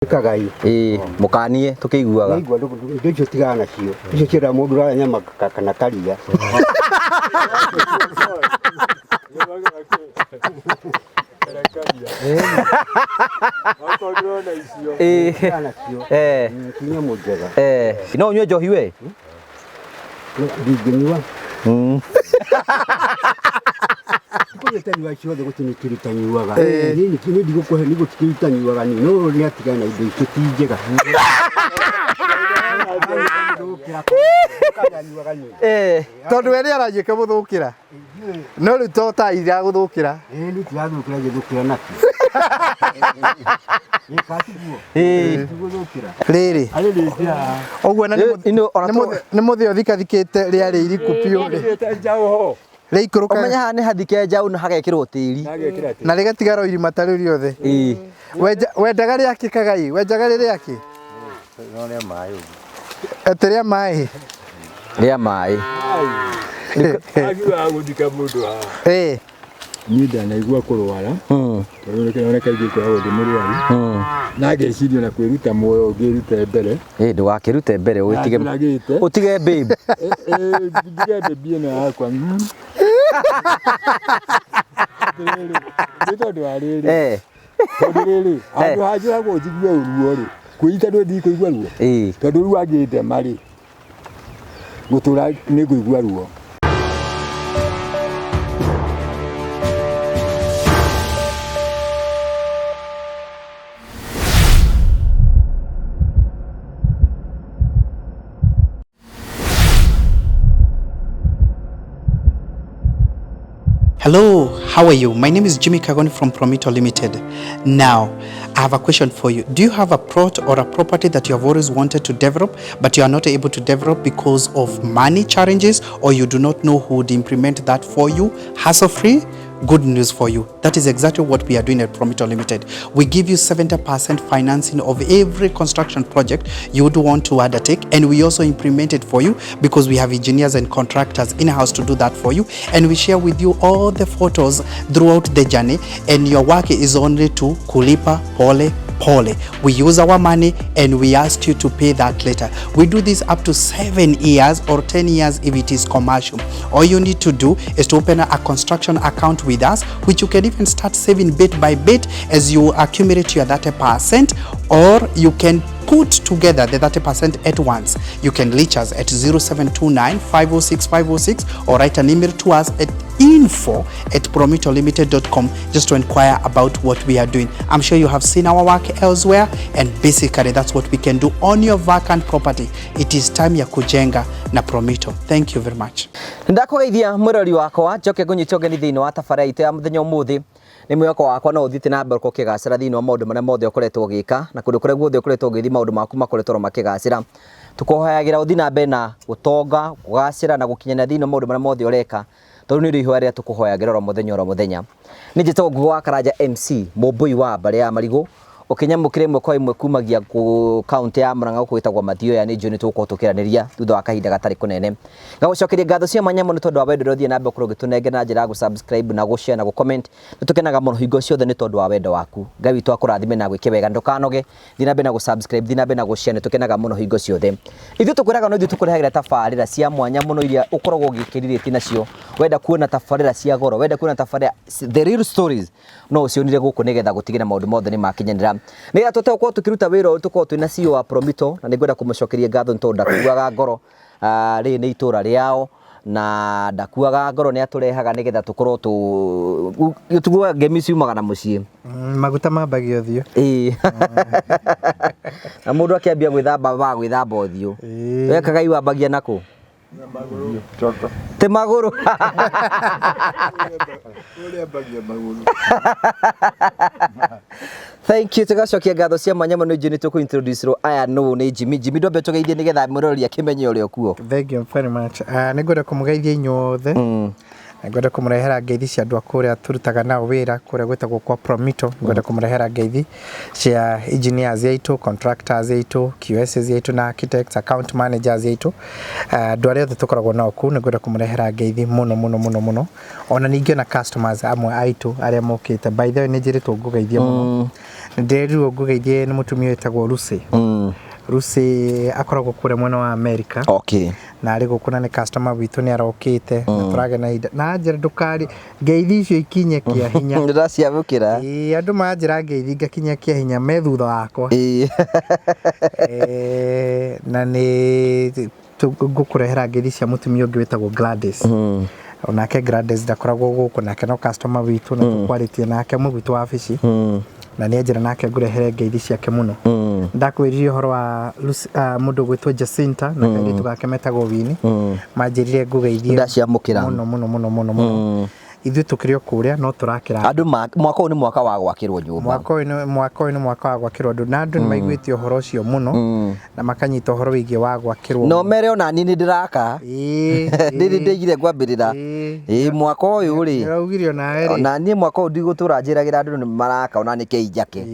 Kagai. Ĩĩ, mũkanie tũkĩiguaga. Nĩigua indo icio tigana nacio. Icio ciendaga mũndũ ũrarĩa nyama kana karia. Ĩĩ. Tigana nacio. Ti nyamũ njega. No ũnyue njohi we? Ndingĩnyua. Kũrĩa tanyua ciothe gũtirĩ kĩndũ tanyuaga. Niĩ niĩ ndigũkũhe niĩ gũtirĩ kĩndũ tanyuaga niĩ. No nĩ atigane na indo icio ti njega. Kanyuaga niĩ. Tondũ we nĩ aranyuĩka mũthũkĩra. No rĩu to ta iragũthũkĩra. Ĩĩ niĩ tirathũkĩra ngĩthũkĩra nakĩ. Ĩĩ katiguo. Tigũthũkĩra. Rĩrĩ. Arĩ rĩngĩ haha. Ũguo na Ino ona nĩ mũthĩ ũthikathikĩte rĩarĩ iriku biũ. Njaũ ho. Rĩikũrũkaga Ũmenye haha nĩ hathike njaũ na hagekĩrwo tĩri. Nagekĩra tĩri. na rĩgatigara irima ta rĩu rĩothe. Ĩĩ. Wendaga rĩakĩ kagai? Wenjaga rĩ rĩakĩ? No rĩa maĩ ũguo. Atĩ rĩa maĩ. Rĩa maĩ. Akiugaga gũthika mũndũ haha. Ĩĩ. Niĩ ndanaigua kũrwara tondũ nĩ kĩroneka ithuĩ ngoragwo ndĩ mũrwaru na ngeciria ona kwĩruta muoyo ngĩrute mbere. Ĩĩ ndũgakĩrute mbere ũtige Njũragĩte. ũtige babe. Ndige baby ĩno yakwa. Atĩrĩrĩ, nĩ tondũ wa rĩrĩ. Tondũ rĩrĩ, handũ ha njũragwo njigue ruo rĩ, kwĩita ndũ ndikũigua ruo. Tondũ rĩu angĩndema rĩ, gũtũra nĩ ngũigua ruo. Hello, how are you? My name is Jimmy Kagoni from Promito Limited. Now, I have a question for you. Do you have a plot or a property that you have always wanted to develop, but you are not able to develop because of money challenges, or you do not know who would implement that for you hassle-free? Good news for you. That is exactly what we are doing at Promito Limited. We give you 70% financing of every construction project you would want to undertake, and we also implement it for you because we have engineers and contractors in-house to do that for you, and we share with you all the photos throughout the journey, and your work is only to kulipa pole pole. We use our money and we ask you to pay that later. We do this up to 7 years or 10 years if it is commercial. All you need to do is to open a construction account with us, which you can even start saving bit by bit as you accumulate your 30%, or you can put together the 30% at once. You can reach us at 0729 506 506 or write an email to us at info@promitolimited.com just to inquire about what we are doing. I'm sure you have seen our work elsewhere, and basically that's what we can do on your vacant property. It is time ya kujenga na Promito. Thank you very much. Ndakũgeithia mwĩrori wakwa njoke ngũnyite ũgeni thĩinĩ wa tabarĩra itũ ya mũthenya ũmũthĩ. Nĩ mwĩhoko wakwa no ũthiĩte na mbere gũkorwo ũkĩgacĩra thĩinĩ wa maũndũ marĩa mothe ũkoretwo ũgĩka na kũndũ kũrĩa guothe ũkoretwo ũgĩthiĩ maũndũ maku makoretwo oro makĩgacĩra. Tũkũhoyagĩra ũthiĩ na mbere na gũtonga, kũgacĩra na gũkinyanĩra thĩinĩ wa maũndũ marĩa mothe ũreka, tondũ nĩ ihoya rĩrĩa tũkũhoyagĩra oro mũthenya oro mũthenya. Niĩ njĩtagwo Ngugi wa Karanja MC, mũmbũi wa mbarĩ ya Marigũ, ũkĩnyamũkĩra ĩmwe kwa ĩmwe kumagia kũ kaũntĩ ya Murang'a gũkũ gwĩtagwo Mathioya. Nĩ njũĩ nĩ tũgũkorwo tũkĩaranĩria thutha wa kahinda gatarĩ kũnene. Ngagũcokeria ngatho cia mwanya mũno tondũ wa wendo ũrĩa ũthiĩ na mbere gũkorwo ũgĩtũnengera na njĩra ya gũ-subscribe na gũ-share na gũ-comment. Nĩ tũkenaga mũno hingo ciothe nĩ tondũ wa wendo waku. Ngai witũ akũrathime na agwĩke wega. Ndũkanoge, thiĩ na mbere na gũ-subscribe, thiĩ na mbere na gũ-share, nĩ tũkenaga mũno hingo ciothe. Ithuĩ tũkwĩraga no ithuĩ tũkũrehagĩra tabarĩra cia mwanya mũno iria ũkoragwo ũgĩkĩrirĩtie nacio. Wenda kuona tabarĩra cia goro, wenda kuona tabarĩra the real stories, no ũcionire gũkũ nĩgetha gũtigĩrĩra maũndũ mothe nĩ makinyanĩra. Nĩgetha tũhote gũkorwo tũkĩruta wĩra ũyũ tũkorwo twĩna CEO wa Promito, na nĩ ngwenda kũmũcokeria ngatho nĩ tondũ ndakuaga ngoro. Rĩrĩ nĩ itũra rĩao na ndakuaga ngoro, nĩ atũrehaga nĩgetha tũkorwo tũ ngemi ciumaga na mũciĩ. Maguta mambagia ũthiũ. Ĩĩ. Na mũndũ akĩambia gwĩthamba ambaga gwĩthamba ũthiũ. We Kagai wambagia nakũ? Ti magũrũ. Thank you. Tũgacokia ngatho cia mwanya mũno njũ nĩ tũkũ introduce ro aya nũ nĩ Jimmy. Jimmy ndwambe tũgeithie nĩgetha mwĩroreri akĩmenye ũrĩa ũkuo. Thank you very much. Nĩ ngwenda kũmũgeithia inyuothe. Ngwenda kũmũrehera ngeithi cia andũ a kũrĩa tũrutaga nao wĩra kũrĩa gwĩtagwo kwa Promito. Ngwenda kũmũrehera ngeithi cia engineers aitũ, contractors aitũ, QSs aitũ na architects, account managers aitũ, andũ arĩa othe tũkoragwo nao kũu. Nĩ ngwenda kũmũrehera ngeithi mũno mũno mũno mũno. Ona ningĩ ona customers amwe aitũ arĩa mokĩte. By the way, nĩ njĩrĩtwo ngũgeithie mũno. Nĩ ndĩrerirwo ngũgeithie nĩ mũtumia wĩtagwo Lucy. Lucy akoragwo kũrĩa mwena wa America. Na arĩ gũkũ na nĩ customer witũ, nĩ arokĩte na tũragĩa na ihinda na anjĩra ndũkari ngeithi icio ikinye kĩa hinya. Nĩ ndaciamũkĩra. Ĩĩ, andũ manjĩra ngeithi ngakinyia kĩa hinya me thutha wakwa. Na nĩ ngũkũrehera ngeithi cia mũtumia ũngĩ wĩtagwo Gladys. Onake Gladys ndakoragwo gũkũ, nake no customer witũ na tũkwarĩtie nake ũmwe gwitũ wabici, na nĩ anjĩra nake ngũrehere ngeithi ciake mũno. Ndakwĩrire ũhoro wa mũndũ ũgwĩtwo Jacinta na kairĩtu gake metagwo Winnie, manjĩrire ngũgeithie. Ndaciamũkĩra. Mũno mũno mũno mũno mũno. Ithuĩ tũkĩrĩ o kũrĩa no tũrakĩra. Andũ mwaka ũyũ nĩ mwaka wa gwakĩrwo nyũmba. Mwaka ũyũ nĩ mwaka wa gwakĩrwo andũ, na andũ nĩ maiguĩte ũhoro ũcio mũno na makanyita ũhoro wĩgiĩ wa gwakĩrwo. No mere ona niĩ nĩ ndĩraka. Ndĩrĩ ndĩigire ngwambĩrĩra. Ĩĩ, mwaka ũyũ rĩ. Nĩũraugire onawe rĩ. Ona niĩ mwaka ũyũ ndigũtũra njĩragĩra andũ nĩ maraka, ona nĩ kĩi njake.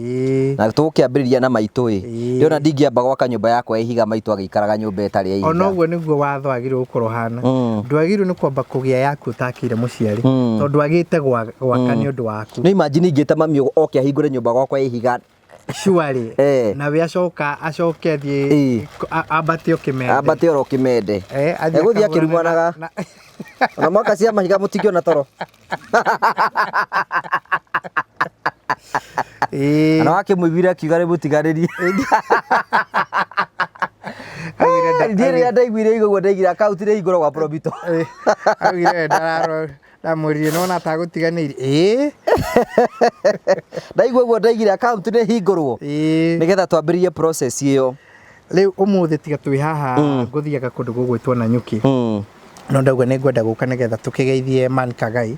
Na tũgũkĩambĩrĩria na maitũ ĩ. Ndĩrona ndingĩamba gwaka nyũmba yakwa ya ihiga maitũ agĩikaraga nyũmba ĩtarĩ ya ihiga. Ona ũguo nĩguo watho wagĩrĩirwo gũkorwo ũhana. Ndwagĩrĩirwo nĩ kwamba kũgĩa yaku ũtakĩire mũciari, tondũ agĩte gwaka nĩ ũndũ waku. No imagine ingĩta mami oke ahingũre nyũmba gwakwa ya ihiga. Surely. Na we acoka acoke athiĩ ambate o kĩmende. Ambate oro kĩmende. Athiĩ Egũthiĩ akahũrane akĩrumanaga. Ona mwaka cia mahiga mũtingĩona toro. Ona wakĩmũiguire akiuga rĩ mũtiganĩrie. Niĩ rĩrĩa ndaiguire ũguo ndaigire akaunti nĩ hingũrwo gwa Promito. Augire ndararora ndamwĩrire nĩwona atagũtiganĩirie. Ĩĩ. Ndaigua ũguo ndaigire akaunti nĩ hingũrwo. Nĩgetha twambĩrĩrie process ĩyo. Rĩu ũmũthĩ tiga twĩ haha ngũthiaga kũndũ gũgwĩtwo Nanyuki. No ndauga nĩ ngwenda gũka nĩgetha tũkĩgeithie Man Kagai.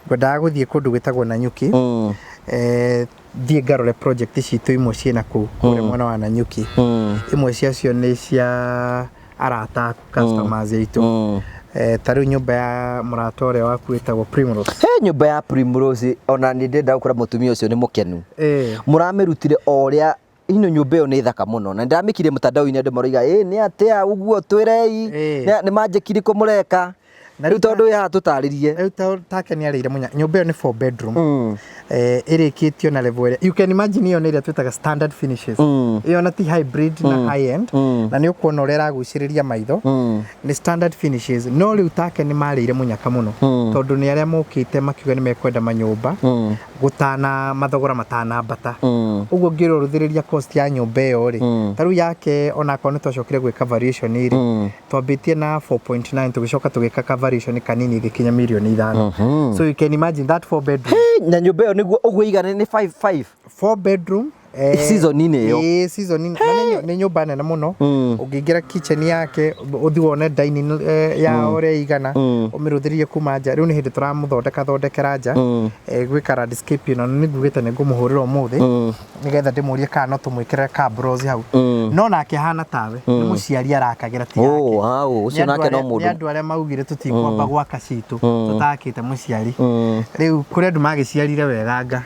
Ngwendaga gũthiĩ kũndũ gwĩtagwo Nanyuki. Thiĩ ngarore project citũ imwe ciĩna kũu kũrĩa mwena wa Nanyuki. Imwe ciacio nĩ cia arata aku customers aitũ. Ta rĩu nyũmba ya mũrata ũrĩa waku wĩtagwo Primrose. He nyũmba ya Primrose ona nĩ ndĩrenda gũkora mũtumia ũcio nĩ mũkenu. Mũramĩrutire o ũrĩa ino nyũmba ĩyo nĩ thaka mũno na ndamĩkire mtandao-inĩ andũ maroiga ĩ nĩ atĩa ũguo twĩrei nĩ manjĩkiri kũmũreka. Na Rĩu tondũ wĩ haha tũtarĩrie. Rĩu take nĩ arĩire mũnya nyũmba ĩyo nĩ 4 bedroom. Ĩrĩkĩtio na level ĩrĩa you can imagine ĩyo nĩ ĩrĩa twĩtaga standard finishes. Ĩyo na ti hybrid na high end. Na nĩ ũkuona ũrĩa ĩragucĩrĩria maitho. Nĩ standard finishes. No rĩu take nĩ marĩire mũnyaka mũno. Tondũ nĩ arĩa mokĩte makiuga nĩ mekwenda manyũmba gũtana mathogora matanambata. Ũguo ngĩrũthĩrĩria cost ya nyũmba ĩyo rĩ, ta rĩu yake onakorwo nĩ twacokire gwĩka variation rĩ, twambĩtie na 4.9 tũgĩcoka tũgĩka ka variation kanini ĩgĩkinya mirioni 5. So you can imagine that 4 bedroom. Na nyũmba ĩyo nĩguo ũguo ĩigana nĩ 5.5. 4 bedroom. Season-inĩ ĩyo. Ĩĩ, season-inĩ. Na nĩ nyũmba nene mũno. Ũngĩingĩra kitchen yake ũthiĩ wone dining yao ũrĩa ĩigana, ũmĩrũthĩrĩrie kuma nja. Rĩu nĩ hĩndĩ tũramũthondeka thondekera nja, gwĩka landscape ĩno. Nĩ ngugĩte nĩ ngũmũhũrĩra ũmũthĩ nĩgetha ndĩmũrie kana no tũmwĩkĩre cabros hau. No nake ahana tawe nĩ mũciari arakagĩra ti yake. Ũcio nake no mũndũ. Nĩ andũ arĩa maugire tũtikwamba gwaka citũ tũtakĩte mũciari. Rĩu kũrĩ andũ magĩciarire weganga.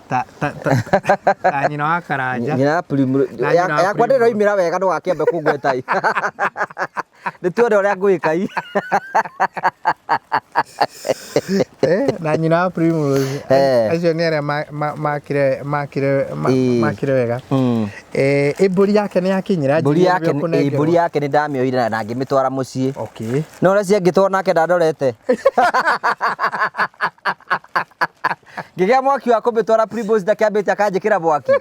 Ta nyina wa Karanja. Nyina wa Primrose. Yakwa ndĩroimĩra wega ndũgakĩambe kũngweta ĩ. Nĩ tuone ũrĩa ngwĩka ĩ. Na nyina wa Primrose. Acio nĩ arĩa makire wega. Mbũri yake nĩ yakinyĩra. Mbũri yake nĩ ndamĩoire na ngĩmĩtwara mũciĩ. No ũrĩa ciangĩtwarwo nake ndandorete. Ngĩgĩa mwaki wa kũmĩtwara Primrose ndakĩambĩte akanjĩkĩra mwaki.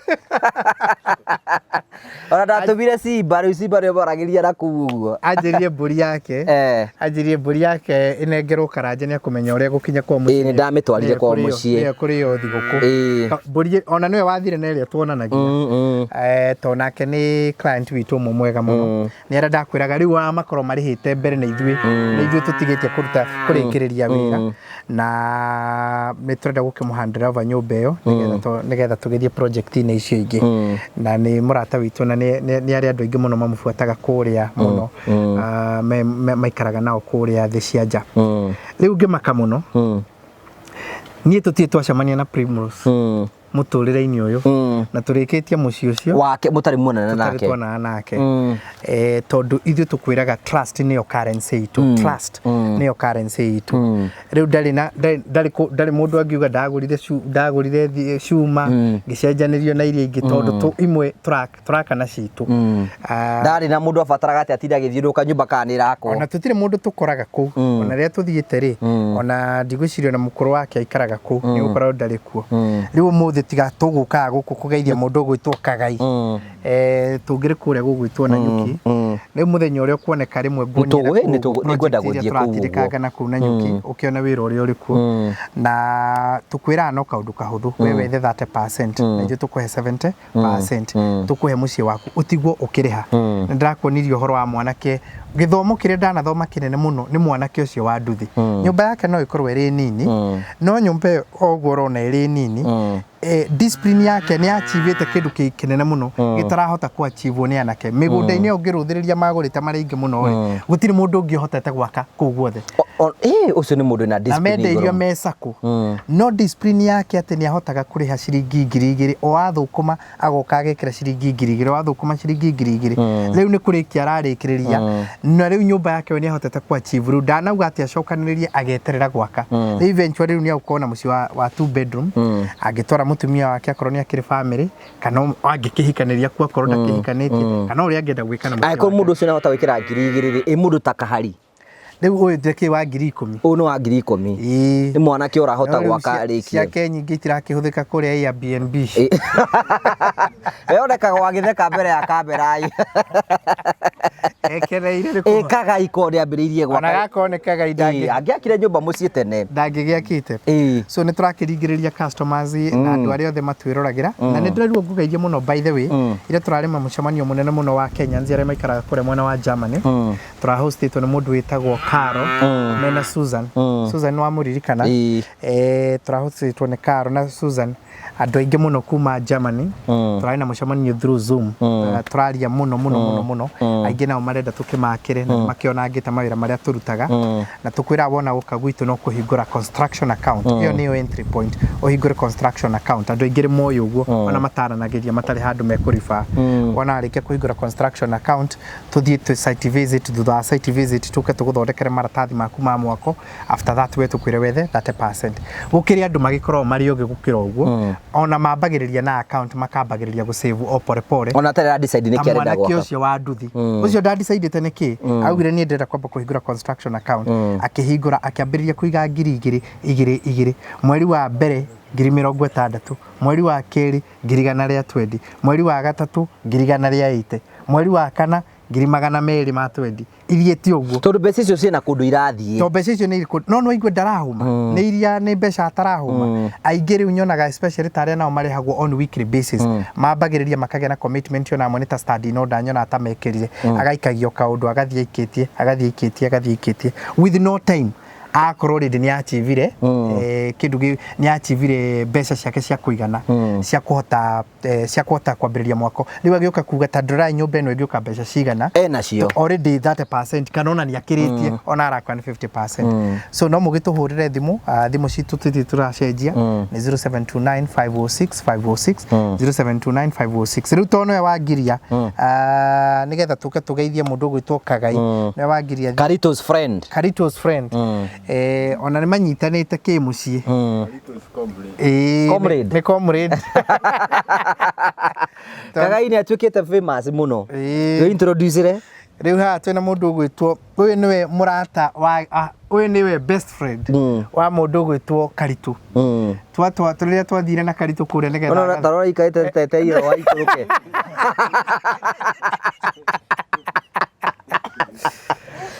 Ona ndatũmire Simba, rĩu Simba nĩo maragĩria na kũu ũguo. Anjĩrie mbũri yake. Anjĩrie mbũri yake ĩnengerwo Karanja nĩ akũmenya ũrĩa gũkinya kwa mũciĩ. Ĩĩ, nĩ ndamĩtwarire kwa mũciĩ. Nĩyo kũrĩo thigũkũ. Mbũri ona nĩwe wathire na ĩrĩa tuonanagia. To nake nĩ client witũ ũmwe mwega mũno. Nĩ arĩa ndakwĩraga rĩu wa makorwo marĩhĩte mbere na ithuĩ. Nĩ ithuĩ tũtigĩtie kũruta kũrĩkĩrĩria wĩra. Na nĩ tũrenda gũkĩmũhandĩra over nyũmba ĩyo nĩgetha tũgĩthiĩ project-inĩ icio ingĩ. Na nĩ mũrata witũ witũ na nĩ arĩ andũ aingĩ mũno mamũbuataga kũrĩa mũno, maikaraga nao kũrĩa thĩ cia nja. Rĩu ngĩmaka mũno, niĩ tũtirĩ twacemania na Primrose mũtũrĩre-inĩ ũyũ, na tũrĩkĩtie mũciĩ ũcio wake mũtarĩ muonana tũtarĩ nake. Tuonana nake, tondũ ithuĩ tũkwĩraga trust nĩyo currency itũ, trust nĩyo currency itũ. Rĩu ndarĩ na ndarĩ mũndũ angiuga ndagũrire cuma ngĩcenjanĩrio na iria ingĩ, tondũ imwe tũrakana citũ. Ndarĩ na mũndũ abataraga atĩ atinda agĩthiũrũrũka nyũmba kana nĩ ĩrakwo. Ona tũtirĩ mũndũ tũkoraga kũu, ona rĩrĩa tũthiĩte rĩ, ona ndigwĩciria ona mũkũrũ wake aikaraga kũu, nĩ gũkorwo ndarĩ kuo. Rĩu ũmũthĩ tiga tũgũkaga gũkũ kũgeithia mũndũ ũgwĩtwo Kagai, tũngĩrĩ kũrĩa gũgwĩtwo Nanyuki. Rĩu mũthenya ũrĩa ũkuoneka rĩmwe nguonie na kũu Nĩngwenda project iria gũthiĩ kũu ũguo. tũratindĩkanga na kũu Nanyuki, ũkĩone wĩra ũrĩa ũrĩ kuo. Na tũkwĩraga no kaũndũ kahũthũ, we wethe 30% na ithuĩ tũkũhe 70%, tũkũhe mũciĩ waku ũtigwo ũkĩrĩha. Nĩ ndĩrakuonirie ũhoro wa mwanake, gĩthomo kĩrĩa ndanathoma kĩnene mũno nĩ mwanake ũcio wa nduthi. Nyũmba yake no ĩkorwo ĩrĩ nini, no nyũmba ĩyo o ũguo ũrona ĩrĩ nini, discipline yake nĩ achievĩte kĩndũ kĩnene mũno gĩtarahota kũ achieve nĩ anake mĩgũnda-inĩ ĩyo. Ũngĩrũthĩrĩria magũrĩte marĩ aingĩ mũno rĩ, gũtirĩ mũndũ ũngĩ ũhotete gwaka kũu guothe. Ũcio nĩ mũndũ wĩna Na discipline mendeirio igũrũ. Me sacco, no discipline yake atĩ nĩ ahotaga kũrĩha ciringi 2000 o athũkũma, agoka agekĩra ciringi 2000, o athũkũma ciringi 2000. Rĩu nĩ kũrĩkia ararĩkĩrĩria, na rĩu nyũmba yake we nĩ ahotete kũ achieve. Rĩu ndanauga atĩ acokanĩrĩrie ageterera gwaka. Rĩu eventually rĩu nĩ agũkorwo na mũciĩ wa two bedroom, angĩtwara mũtumia wake akorwo nĩ akĩrĩ family, kana angĩkĩhikanĩria kuo akorwo ndakĩhikanĩtie, kana ũrĩa angĩenda gwĩka na mũciĩ Angĩkorwo wake. mũndũ ũcio nĩahota gwĩkĩra 2000 rĩ, ĩ mũndũ ta Kahari? Rĩu ũyũ ndĩkĩ wa 10,000. Ũyũ nĩ wa 10,000. Ĩĩ. Nĩ mwanake ũrahota No rĩu gwaka rĩkie. Ciake nyingĩ itirakĩhũthĩka kũrĩa Airbnb. We onekaga wagĩtheka mbere ya kamera ĩ. Ekereire nĩ Ĩ Kagai ko nĩambĩrĩirie ona gwaka. gaka nĩ Kagai Angĩakire nyũmba mũciĩ tene. Ndangĩgĩakĩte. So nĩ tũrakĩringĩrĩria customers na andũ arĩa othe matwĩroragĩra, na nĩ ndĩraigua ngũgeithie mũno, by the way, ira tũrarĩma mũcemanio mũnene mũno wa Kenyans arĩa maikaraga kũrĩa mwena wa Germany. Tũrahostĩtwo nĩ mũndũ wĩtagwo Caro mena Susan. Susan nĩ wamũririkana? Ĩĩ. Tũrahostĩtwo nĩ Caro na Susan, andũ aingĩ mũno kuma Germany. Tũrarĩ na mũcemanio through Zoom. Tũraria mũno mũno mũno mũno. Aingĩ nao marenda tũkĩmakĩre na makĩonangĩte mawĩra marĩa tũrutaga, na tũkwĩra wona gũka gwitũ no kũhingũra construction account. Ĩyo nĩyo entry point, ũhingũre construction account. Andũ aingĩ moĩ ũguo, ona mataranagĩria matarĩ handũ mekũriba. Wona warĩkia kũhingũra construction account, tũthiĩ tũ site visit. Thutha wa site visit, tũke tũgũthondekere maratathi maku ma mwako. After that, we tũkwĩre wethe 30%. Gũkĩrĩ andũ magĩkoragwo marĩ ogĩ gũkĩra ũguo, ona mambagĩrĩria na account, makambagĩrĩria gũsave o pore pore. Ona atarĩ ara decide nĩkĩ Ta arenda mwanake gwaka. ũcio wa nduthi ũcio ndandicaidĩte nĩkĩ, augire niĩ ndĩrenda kwamba kũhingũra construction account. Akĩhingũra, akĩambĩrĩria kũiga 2000 igĩrĩ igĩrĩ. Mweri wa mbere 60,000, mweri wa kerĩ 120,000, mweri wa gatatũ 180,000, mweri wa kana 220,000, ithiĩte ũguo. Tondũ mbeca icio ciĩna kũndũ irathiĩ. To mbeca icio nĩ irĩkũ, no nĩ waigue ndarahũma, nĩ iria nĩ mbeca atarahũma. Aingĩ rĩu nyonaga, especially ta arĩa nao marĩhagwo on weekly basis, mambagĩrĩria makagĩa na commitment. Ona amwe nĩ ta standing order, nyonaga ta mekĩrire, agaikagio kaũndũ, agathiĩ aikĩtie, agathiĩ aikĩtie, agathiĩ aikĩtie. With no time akorwo rĩndĩ nĩ achievire kĩndũ nĩ achievire mbeca ciake cia kũigana, cia kũhota kwambĩrĩria mwako. Rĩu agĩũka kuga ta ndũrai nyũmba ĩno ĩngĩũka mbeca cigana. Enacio. Already 30% kana ona nĩ akĩrĩtie, ona arakwa nĩ 50%. So no mũgĩtũhũrĩre thimũ, thimũ citũ tũtirĩ tũracenjia, nĩ 0729 506 506, 0729 506. Rĩu to nĩwe wangiria, nĩgetha tũke tũgeithie mũndũ ũgwĩtwo Kagai, nĩwe wangiria. Caritos friend. Caritos friend, ona nĩ manyitanĩte kĩ mũciĩ. Ĩĩ, Comrade. Nĩ comrade. Kagai nĩ atuĩkĩte famous mũno. Ĩĩ. Introduce. Rĩu haha twĩna mũndũ ũgwĩtwo, ũyũ nĩwe mũrata wa ũyũ nĩwe best friend wa mũndũ ũgwĩtwo Karitũ. Twatwa rĩrĩa twathire na Karitũ kũrĩa nĩgetha Ona tarora ikarĩte tete iro wa ikũrũke.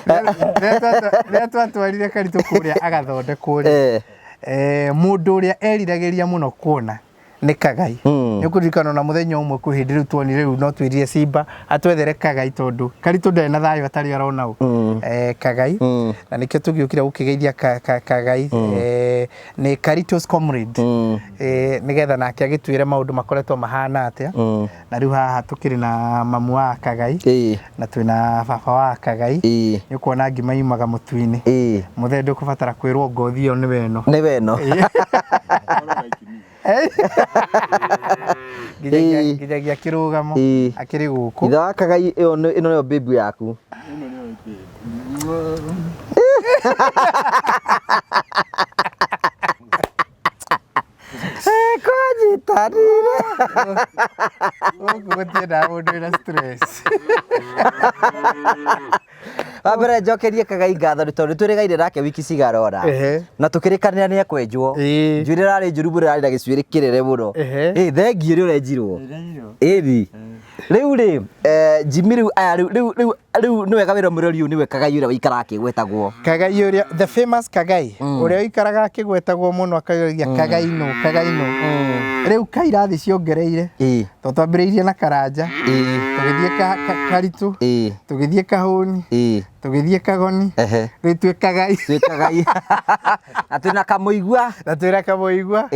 Rĩrĩa twatwarire Karitũ kũrĩa agathondekwo rĩ, mũndũ ũrĩa eriragĩria mũno kuona Nĩ Kagai. Nĩ ũkũririkana ona mũthenya ũmwe kwĩ hĩndĩ rĩu tuonire rĩu no twĩrire Simba atwethere Kagai tondũ Karitũ ndarĩ na thayũ atarĩ arona ũ. Kagai. Na nĩkĩo tũgĩũkire gũkĩgeithia Kagai. Nĩ Karitũ's comrade. Nĩgetha nake agĩtwĩre maũndũ makoretwo mahana atĩa. Na rĩu haha tũkĩrĩ na mamu wa Kagai. Na twĩna baba wa Kagai. Nĩ ũkuona ngima yumaga mũtu-inĩ. Mũthee ndũkũbatara kwĩrwo ngothi ĩyo nĩwe ĩno. Nĩwe ĩno. Nginyagia kĩrũgamo akĩrĩ gũkũ. Ithe wa Kagai, ĩyo ĩno nĩyo baby yaku. Kwanyitanire. Gũkũ gũtiendaga mũndũ wĩna stress. Wa mbere njokerie Kagai ngatho nĩ tondũ twĩrĩgaire nake wiki cigana ũna. Na tũkĩrĩkanĩra nĩ ekwenjwo. Njuĩrĩ ĩrarĩ njũru mũno, ĩrarĩ na gĩcuĩrĩ kĩnene mũno. Ĩ thengiũ nĩ ũrenjirwo. Ĩni. Rĩu rĩ, Jimmy, rĩu aya rĩu rĩu rĩu rĩu nĩ wega wĩra mũrori ũyũ nĩwe Kagai ũrĩa waikaraga akĩgwetagwo. Kagai ũrĩa, the famous Kagai, ũrĩa ũikaraga akĩgwetagwo mũno akaugagia Kagai nũ, Kagai nũ. Rĩu kairathi ciongereire. Tondũ twambĩrĩirie na Karanja, tũgĩthiĩ Karitũ, tũgĩthiĩ Kahũni, tũgĩthiĩ Kagoni, rĩu twĩ Kagai. Twĩ Kagai. Na twĩna Kamũigua. Na twĩna Kamũigua.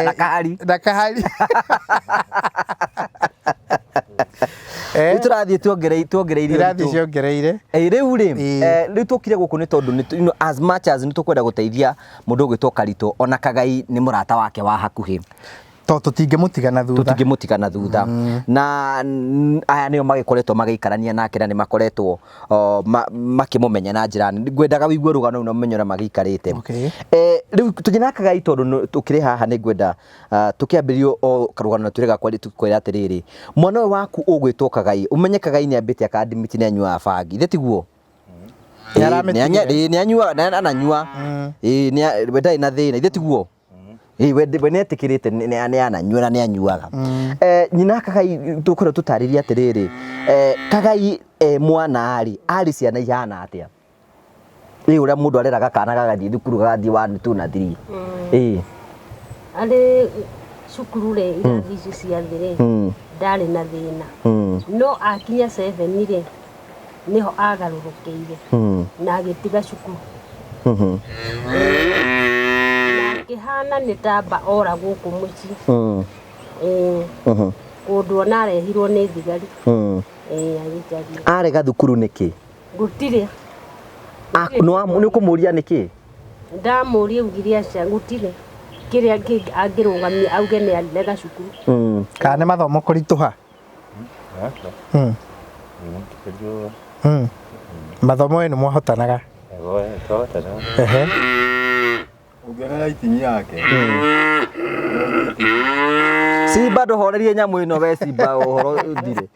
Na Kahari. Na Kahari. Rĩu tũrathiĩ tuongereire Irathi ũritũ. ciongereire. Rĩu rĩ, rĩu tũkire gũkũ nĩ tondũ as much as nĩ tũkwenda gũteithia mũndũ ũgwĩtwo Karitũ, ona Kagai nĩ mũrata wake wa hakuhĩ. To tũtingĩmũtiga na thutha. Tũtingĩmũtiga na thutha. Na aya nĩo magĩkoretwo magĩikarania nake na nĩ makoretwo makĩmũmenya na njĩra nene. Ngwendaga wĩigue rũgano rũu na ũmenye ũrĩa magĩikarĩte. Rĩu tũthiĩ na Kagai tondũ tũkĩrĩ haha nĩ ngwenda tũkĩambĩrĩria o karũgano na twĩre gakwa tũkwĩra atĩrĩrĩ, mwana ũyũ waku ũgwĩtwo Kagai, ũmenye Kagai nĩ ambĩte akadimiti nĩ anyuaga bangi, ithe tiguo? Nĩ aramĩtigire. Nĩ anyuaga, nĩ ananyua. We ndarĩ na thĩna, ithe tiguo? We nĩ etĩkĩrĩte nĩ ananyua na nĩ anyuaga. Nyina Kagai tũkorwo tũtarĩrie atĩrĩrĩ, Kagai mwana rĩ, arĩ ciana ihana atĩa? Ĩ ũrĩa mũndũ areraga kana gagathiĩ thukuru gagathiĩ 1 2 na 3. Arĩ cukuru rĩ, irathi ici cia thĩ rĩ, ndarĩ na thĩna. No akinya 7 rĩ, nĩho agarũrũkĩire na agĩtiga cukuru. Na akĩhana nĩ tamba ora gũkũ mũciĩ. Kũndũ ona arehirwo nĩ thigari. Agĩcaria. Arega thukuru nĩkĩ? Gũtirĩ. Nĩ ũkũmũria nĩkĩ? Ndamũria augire aca, gũtirĩ kĩrĩa angĩrũgamia auge nĩ arega cukuru. Kana nĩ mathomo kũritũha? Mathomo we nĩ mwahotanaga? Ũngĩona rating yake. Simba ndũhorerie nyamũ ĩno we Simba ũhoro ũthire.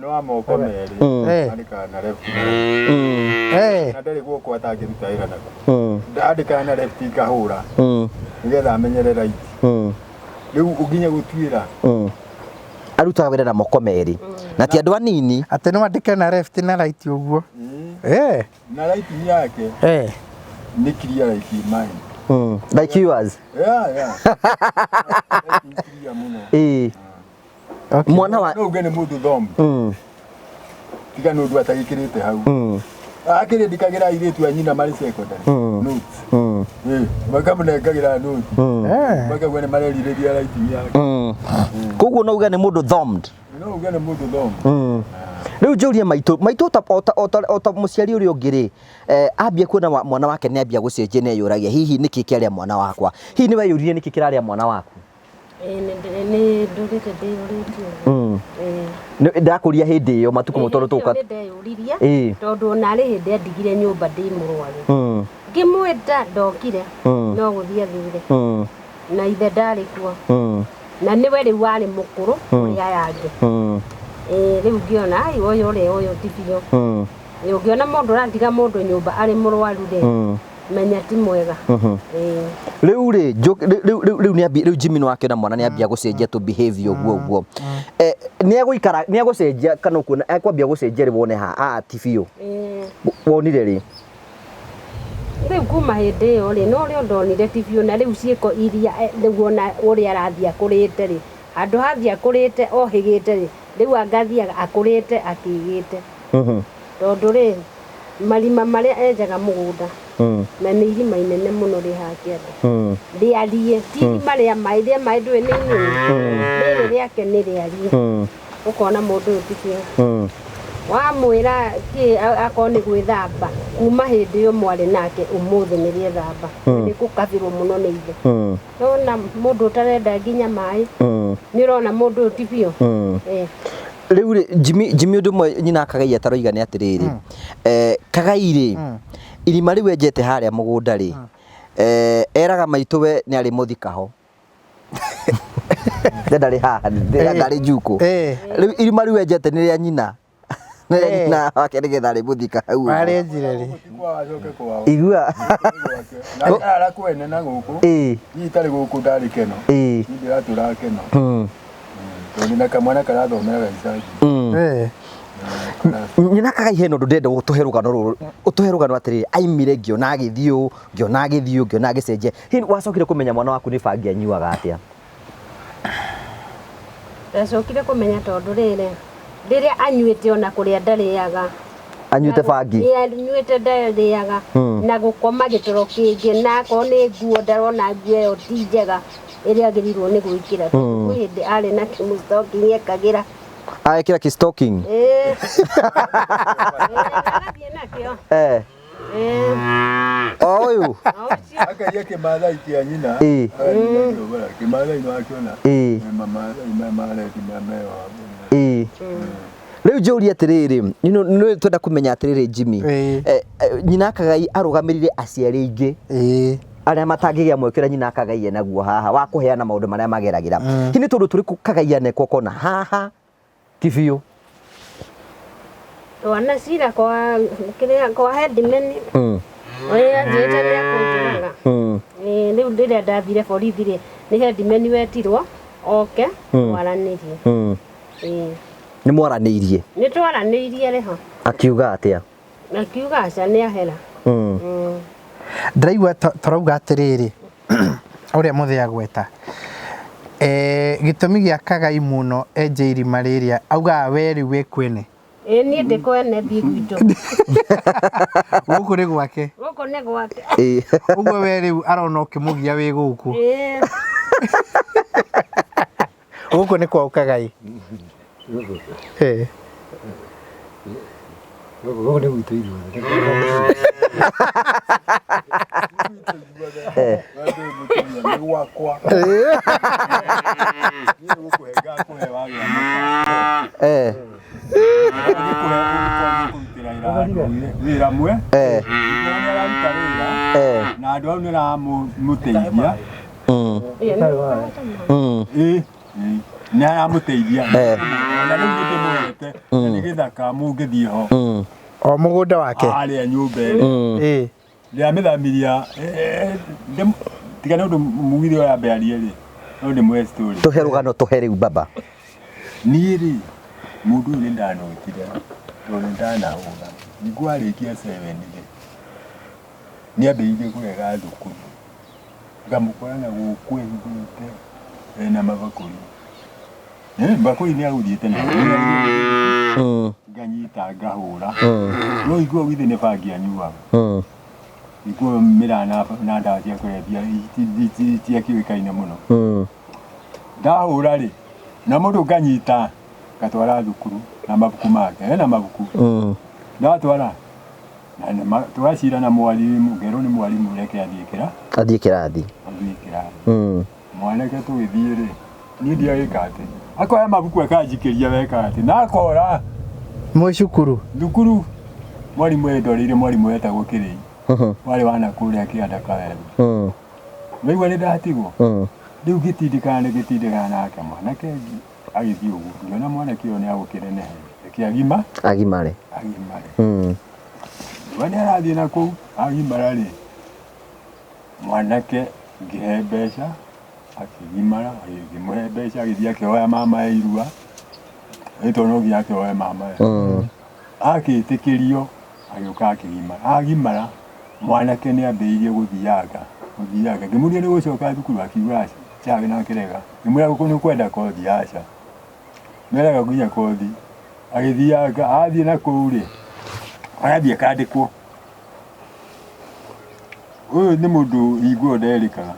No wa moko merĩ. Andĩkaga na left na right. Na ndarĩ guoko atangĩruta wĩra nako. Andĩkaga na left ngahũra. Nĩgetha amenyere right. Rĩu ũnginya gũtuĩra. Arutaga wĩra na moko merĩ. Na ti andũ anini. Atĩ no andĩke na left na right ũguo. Na right yake. Nĩ clear like mine. Like yours. Yeah, yeah. Clear mũno. Mwana wa No uge nĩ mũndũ thombi. Tiga nĩ ũndũ atagĩkĩrĩte hau. Akĩrĩ ndikagĩra airĩtu a nyina marĩ secondary. Notes. Makamũnengagĩra notes. Makauga nĩ marerirĩria writing yake. Koguo no uge nĩ mũndũ thumbed. No uge nĩ mũndũ thumbed. Rĩu njũrie maitũ, maitũ ota mũciari ũrĩa ũngĩ rĩ, ambia kuona mwana wake nĩ ambia gũcenjia nĩ eyũragia hihi nĩkĩ kĩarĩa mwana wakwa? Hihi nĩ weyũririe nĩkĩ kĩrarĩa mwana waku? Nĩ ndũrĩte ndĩyũrĩtie. Ndakũria hĩndĩ ĩyo matukũ mũtoro tũka. Nĩ ndeyũririe tondũ ona rĩ hĩndĩ andigire nyũmba ndĩ mũrwaru. Ngĩmwĩta ndokire no gũthiĩ athire. Na ithe ndarĩ kuo. Na nĩwe rĩu warĩ mũkũrũ kũrĩ aya angĩ. Rĩu ngĩona ai ũyũ rĩ ũyũ ti biũ. Ũngĩona mũndũ ũratiga mũndũ nyũmba arĩ mũrwaru rĩ, menya ti mwega. Rĩu rĩ, rĩu nĩ ambia, rĩu Jimmy no akĩona mwana nĩ ambia gũcenjia tũ behavior ũguo ũguo. Nĩ egũikara, nĩ egũcenjia kana ũkuona ekwambia gũcenjia rĩ wone ha, ti biũ. Wonire rĩ? Rĩu kuma hĩndĩ ĩyo rĩ, no ũrĩa ndonire ti biũ na rĩu ciĩko iria rĩu ona ũrĩa arathiĩ akũrĩte rĩ, handũ hathiĩ akũrĩte ohĩgĩte rĩ, rĩu angathiaga akũrĩte akĩgĩte. Tondũ rĩ, marima marĩa enjaga mũgũnda na nĩ irima inene mũno rĩ haha kĩanda. Rĩariĩ, ti irima rĩa maĩ, rĩa maĩ ndũĩ nĩ inini. Rĩrĩ rĩake nĩ rĩariĩ. Ũkona mũndũ ũyũ ti biũ. Wamwĩra kĩ akorwo nĩ gwĩthamba kuma hĩndĩ ĩyo mwarĩ nake ũmũthĩ nĩ rĩethamba. Nĩ gũkabĩrwo mũno nĩ ithe. Nona mũndũ ũtarenda nginya maĩ. Nĩ ũrona mũndũ ũyũ ti biũ. Rĩu rĩ Jimmy ũndũ ũmwe nyina Kagai ataroiga nĩ atĩrĩrĩ, Kagai rĩ, irima rĩu enjete harĩa mũgũnda rĩ, eraga maitũ we nĩ arĩ mũthika ho. Ndarĩ haha, ndarĩ njuku. Rĩu irima rĩu enjete nĩ rĩa nyina. Nĩ rĩa nyina wake nĩgetha arĩmũthika hau ũguo. Arĩenjire rĩ? Igua. Na ara kwene na gũkũ. Niĩ itarĩ gũkũ ndarĩ keno. Niĩ ndĩratũraga keno. Tondũ na kamwana karathomera gacagi. Nyina Kagai hena ũndũ ndĩrenda ũtũhe rũgano rũrũ, ũtũhe rũgano atĩrĩrĩ, aimire ngĩona agĩthiĩ ũũ, ngĩona agĩthiĩ ũũ, ngĩona agĩcenjia. Hihi wacokire kũmenya mwana waku nĩ bangi anyuaga atĩa? Ndacokire kũmenya tondũ rĩrĩ, rĩrĩa anyuĩte ona kũrĩa ndarĩaga. Anyuĩte bangi? Ĩĩ, anyuĩte ndarĩaga. Na gũkoma gĩtoro kĩngĩ, na akorwo nĩ nguo ndarona nguo ĩyo ti njega ĩrĩa agĩrĩirwo nĩ gwĩkĩra. Kwĩ hĩndĩ arĩ na kĩmũstocking ekagĩra. Aekĩra kĩ-stocking? Ĩĩ. Agathiĩ nakĩo. O ũyũ? Akaria kĩmathai kĩa nyina. Kĩmathai no akĩona. Mamathai mareti mewa. Rĩu njũrie atĩrĩrĩ, nĩ twenda kũmenya atĩrĩrĩ Jimmy, nyina Kagai arũgamĩrĩire aciari aingĩ arĩa matangĩgĩa mweke ũrĩa nyina Kagai enaguo haha wa kũheana maũndũ marĩa mageragĩra. Hihi nĩ tũndũ tũrĩkũ Kagai anekwo ũkona haha ti biũ? Twana cira kwa kĩrĩa kwa headman. Ũrĩa anjĩrĩte nĩ akũnjũraga. Rĩu rĩrĩa ndathire borithi rĩ, nĩ headman wetirwo oke twaranĩrie. Nĩ mwaranĩirie? Nĩ twaranĩirie rĩho. Akiuga atĩa? Akiuga aca nĩ ahera. Ndĩraigua tũrauga atĩrĩrĩ, ũrĩa mũthĩ agweta. Gĩtũmi gĩa Kagai mũno enje irima rĩrĩa augaga we rĩu wĩ kwene. Ĩĩ niĩ ndĩ kwene thiĩ gwitũ. Gũkũ nĩ gwake. Gũkũ nĩ gwake. Ũguo we rĩu arona ũkĩmũgia wĩ gũkũ. Gũkũ nĩ kwa Kagai. Gũkũ nĩ gwitũ ithuothe. Nĩ gwakwa. Niĩ gũkũhe ngakũhe wagĩa mũka. Wĩra mwe. Nĩ araruta wĩra. Na andũ au nĩ aramũteithia. Nĩ aramũteithia. Na rĩu nĩ ndĩmũhete nĩ gĩthaka mũngĩthiĩ ho. O mũgũnda wake. Harĩa nyũmba ĩrĩa. Ndĩramĩthamiria tiga nĩ ũndũ mugire ũyũ ambe arie rĩ, no ndĩmũhe story. Tũhe rũgano, tũhe rĩu baba. Niĩ rĩ, mũndũ ũyũ nĩ ndanotire tondũ nĩ ndanahũra. Ningĩ warĩkia 7 rĩ, nĩ ambĩrĩirie kũrega thukuru. Ngamũkora na gũkũ ehithĩte ena mabakũri. Mbakũri nĩ agũthiĩte nayo. Nganyita ngahũra. No igua githĩ nĩ bangi anyuaga. Igua mĩraa na ndawa cia kũrebia itiakĩũĩkaine mũno. Ndahũra rĩ, na mũndũ nganyita ngatwara thukuru na mabuku make, ena mabuku. Ndatwara na tũgacira na mwalimu, ngerwo nĩ mwalimu reke athiĩ kĩrathi. Athiĩ kĩrathi. Athiĩ kĩrathi. Mwanake tũgĩthiĩ rĩ, niĩ ndiagĩka atĩ. Akoya mabuku akanjikĩria weka atĩ, na akora. Mwĩ cukuru? Thukuru. Mwalimu endoreire mwalimu wetagwo Kĩrĩi. Warĩ wa nakũrĩa kĩanda Kawerũ. Waigua nĩ ndatigwo? Rĩu ngĩtindĩkana nĩ gĩtindĩkana nake mwanake agĩthiĩ ũguo. Ngĩona mwanake ũyũ nĩ agũkĩnenehe. Reke agima. Agimare. Agimare. We nĩ arathiĩ na kũu agimara rĩ, mwanake ngĩhe mbeca akĩgimara, ngĩmũhe mbeca agĩthiĩ akĩhoya mama e irua. Ĩ tondũ no nginya akĩhoe mama e. Akĩtĩkĩrio agĩũka akĩgimara. Agimara Mwanake nĩ ambĩrĩirie gũthianga gũthianga. Ngĩmũria nĩ gũcoka thukuru akiuga aca, chage na akĩrega. Ngĩmwĩra nĩ ũkwenda kothi, aca. Nĩarega nginya kothi. Agĩthianga, athiĩ na kũu rĩ, agathiĩ akandĩkwo. Ũyũ nĩ mũndũ hingo ĩyo nderĩkaga.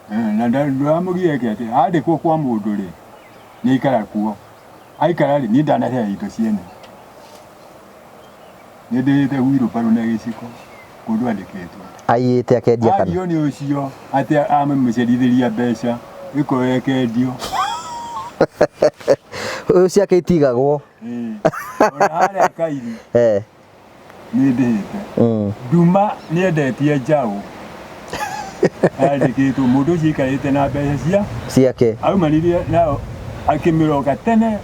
Na ndũramũgia eke atĩa, andĩkwo kwa mũndũ rĩ, nĩ aikara kuo. Aikara rĩ, niĩ ndanaheana indo ciene. Nĩ ndĩhĩte wheelbarrow na gĩciko kũndũ andĩkĩtwo. Aiyĩte akendia kana? Ario nĩ ũcio atĩ amũcerithĩria mbeca ĩkoya ĩkendio. Ũyũ ciake itigagwo. Ona harĩa Kairi nĩ ndĩhĩte. Nduma nĩ endetie njaũ. Andĩkĩtwo mũndũ ũcio aikarĩte na mbeca cia ciake. Aumanirie nao akĩmĩroka tene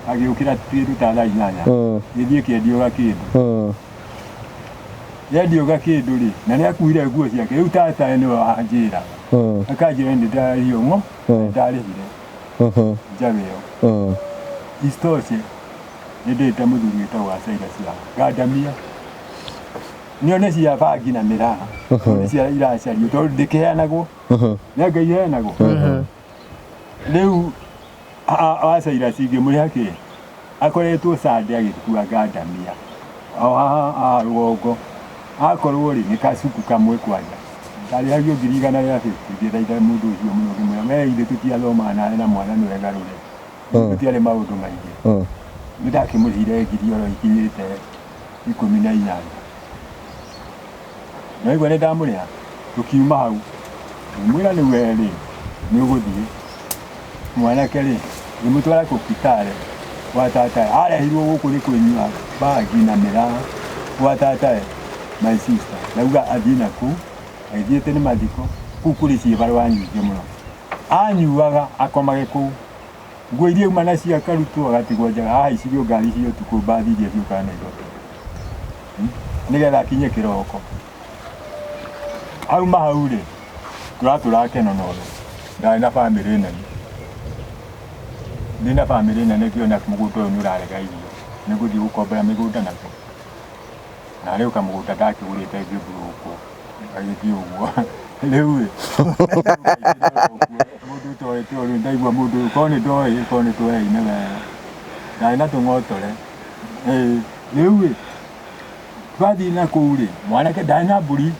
agĩũkĩra kĩndũ ta thaa 8. Gĩthiĩ kĩendio gakĩndũ. Yendio gakĩndũ rĩ, na nĩ akuire nguo ciake. Rĩu tata nĩwe wanjĩraga. Akanjĩra nĩ ndarĩhio ng'o, ndarĩhire njaũ ĩyo. Isitoshe nĩ ndĩte mũthuri wĩtagwo Cyrus wa Ngandamia. Nĩone cia bangi na mĩraa. Nĩ cia iracario tondũ ndĩkĩheanagwo. Nĩ anga iheanagwo. Rĩu wa Cyrus ngĩmũrĩha kĩ? Akoretwo Sunday agĩkua ngandamia. O haha rũgongo. Akorwo rĩ nĩ kacuku kamwe kwanja. Ndarĩhagio 150,000 ngĩthaitha mũndũ ũcio mũno ngĩmwĩra we ithuĩ tũtiathomaga nawe na mwana nĩwe garũre. Tũtiarĩ maũndũ maingĩ. Nĩ ndakĩmũrĩhire ngiri oro ikinyĩte 18. Naigua nĩ ndamũrĩha tũkiuma hau. Ngĩmwĩra rĩu we rĩ nĩ ũgũthiĩ. Mwanake rĩ ngĩmũtwara kũbitare gwa tatae. Arehirwo gũkũ nĩ kũnyua bangi na mĩraa gwa tatae my sister. Ndauga athiĩ na kũu agĩthiĩte nĩ mathiko kũu kũrĩ ciĩbarũa nyingĩ mũno. Anyuaga akomage kũu. Nguo iria auma nacio akarutwo agatigwo njaga ahaicirio ngari cia ũtukũ mbathi iria ciũkaga Nairobi. Nĩgetha akinye kĩroko. Auma hau rĩ tũratũraga Kenonoro. Ndarĩ na bamĩrĩ nene. Ndĩ na bamĩrĩ nene ngĩona mũgũnda ũyũ nĩ ũrarega irio. Nĩ ngũthiĩ gũkombora mĩgũnda nakũ. Na rĩu kamũgũnda ndakĩgũrĩte ngĩmburũkwo. Agĩthiĩ ũguo. Rĩu ĩ mũndũ ũtoĩ tondũ ndaigua mũndũ ũyũ korwo nĩ ndoĩ korwo nĩ twoyaine wega. Ndarĩ na tũng'otore. Rĩu ĩ twathiĩ na kũu rĩ mwanake ndarĩ na mbũri.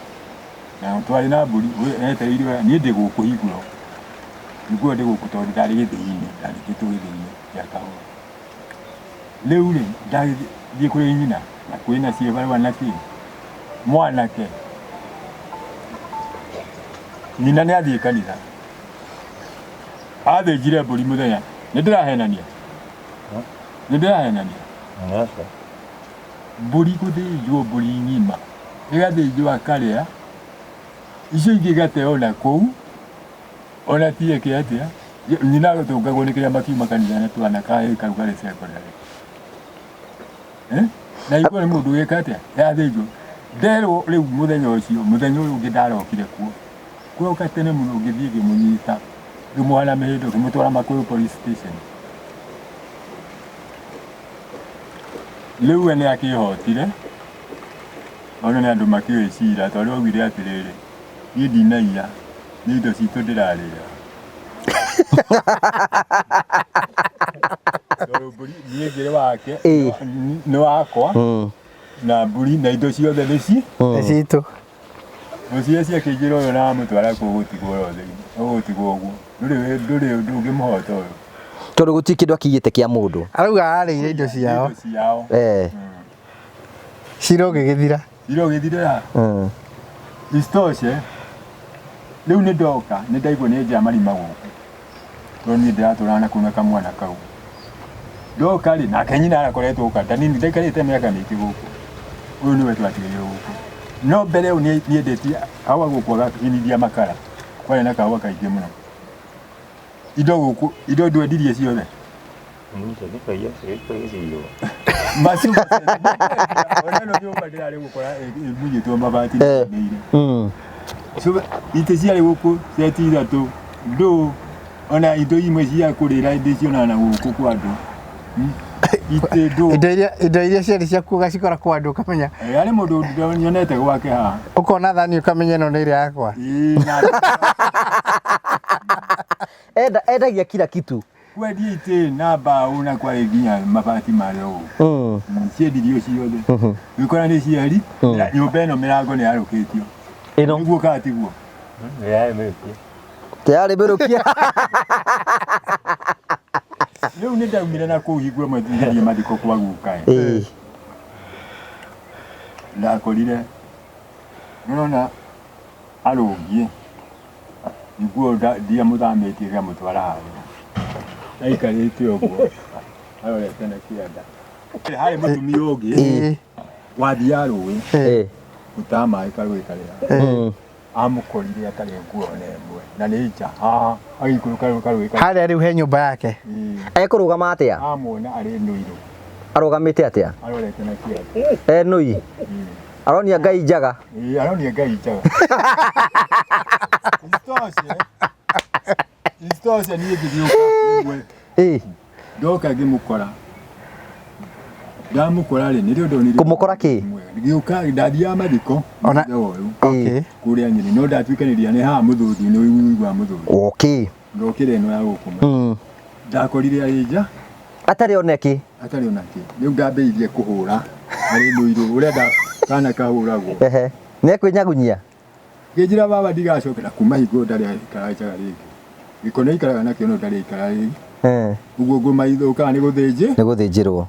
Na twarĩ na mbũri etereire niĩ ndĩ gũkũ hingũro. Hingũro ndĩ gũkũ tondũ ndarĩ gĩthĩi-inĩ, ndandĩkĩtwo gĩthĩi-inĩ gĩa kahũa. Rĩu rĩ ndathiĩ kũrĩ nyina na kwĩna ciĩbarũa na kĩ. Mwanake nyina nĩ athiĩ kanitha. Athĩnjire mbũri mũthenya. Nĩ ndĩrahenania? Nĩ ndĩrahenania? Mbũri gũthĩnjwo mbũri ng'ima. Ĩgathĩnjwo akarĩa. Icio ingĩ igateo na kũu. Ona ti eke atĩa. Nyina agĩtũngagwo nĩ kĩrĩa makiuma kanitha na twana kahĩĩ kau karĩ secondary. Na igua nĩ mũndũ wĩka atĩa? Yathĩnjwo. Nderwo rĩu mũthenya ũcio, mũthenya ũyũ ũngĩ ndarokire kuo. Kũroka tene mũno ngĩthiĩ ngĩmũnyita. Ngĩmuoha na mĩhĩndo ngĩmũtwara Makuyu police station. Rĩu we nĩ akĩhotire. Ona nĩ andũ makĩũĩ cira tondũ augire atĩrĩrĩ, niĩ ndinaiya, nĩ indo citũ ndĩrarĩra. Tondũ mbũri niĩ ngĩrĩ wake, nĩ wakwa, na mbũri na indo ciothe nĩ ci. Nĩ citũ. Mũciĩ ciakĩingĩra ũyũ na amũtwara kũu gũtigwo oro thĩinĩ, ũgũtigwo ũguo. Ndũrĩ ndũrĩ ndũngĩmũhota ũyũ. Tondũ gũtirĩ kĩndũ akĩiyĩte kĩa mũndũ. Arauga ararĩire indo ciao. Indo ciao. Cira ũgĩgĩthira. Cira ũgĩthira. Isitoshe rĩu nĩ ndoka nĩ ndaigua nĩ enja marima gũkũ. Tondũ niĩ ndĩratũraga na kũu na kamwana kau. Ndoka rĩ nake nyina arakoretwo gũka ndanini ndaikarĩte mĩaka mĩingĩ gũkũ. Ũyũ nĩwe twatigĩire gũkũ. No mbere ĩyo nĩ endetie kahũa gũkũ agakinithia makara. Kwarĩ na kahũa kaingĩ mũno. Indo gũkũ, indo ndwendirie ciothe. Macuba ona ĩno nyũmba ndĩrarĩ gũkora ĩmunyĩtwo mabati nĩire. Cuba itĩ ciarĩ gũkũ seti ithatũ ndũ ona indo imwe cia kũrĩra ndĩcionaga na gũkũ kwa andũ. Itĩ ndũ. Indo iria ciarĩ ciaku ũgacikora kwa andũ ũkamenya. Harĩ mũndũ nyonete gwake haha. Ũkona thani ũkamenya ĩno nĩ ĩrĩa yakwa. Endagia kila kitu. Kwendia itĩ na mbaũ na kwarĩ nginya mabati marĩa ũguo. Ciendirio ciothe. Wĩkora nĩ ciari, nyũmba ĩno mĩrango nĩ yarũkĩtio. Ĩno? Nĩguo kana tiguo? Tayarĩ mĩrũkie. Rĩu nĩ ndaumire na kũu hingo ĩmwe ngĩthiĩ mathiko kwa guka. Ndakorire nĩũrona arũngiĩ niguo ndiamũthamĩtie ngamũtwara harĩa. Aikarĩte ũguo arorete na kĩanda. Harĩ mũtumia ũngĩ wathiaga rũĩ gũtaha maĩ karũĩ karĩa. Amũkorire atarĩ nguo ona ĩmwe na nĩ nja haha agĩikũrũka karũĩ karĩa. Harĩa rĩu he nyũmba yake. Ekũrũgama atĩa? Amuona arĩ nũirũ. Arũgamĩte atĩa? Arorete na kĩanda. Nũi. Aronia Ngai njaga. Aronia Ngai njaga. Isitoshe niĩ ngĩgĩũka rĩmwe. Ndoka ngĩmũkora. Ndamũkora rĩ nĩrĩo ndonire. Kũmũkora kĩ? Ngĩũka ndathiaga mathiko. Ona. Okay. Kũrĩa Nyeri no ndatuĩkanĩria nĩ haha mũthũthi nĩ ũiguaga mũthũthi. Okay. Ndokĩra ĩno ya gũkũ. Ndakorire arĩ nja. Atarĩ ona kĩ? Atarĩ ona kĩ. Rĩu ndambĩrĩirie kũhũra arĩ mũirũ ũrĩa kana kahũragwo. Ehe. Nĩ ekwĩnyagunyia? Ngĩnjĩra baba ndigacokera kuma hingo ndarĩ aikara njaga rĩngĩ. Gĩko nĩ aikaraga nakĩo no ndarĩ aikara rĩngĩ. Ũguo ngũmaithũkaga nĩ gũthĩnjĩ? Nĩ gũthĩnjĩrwo.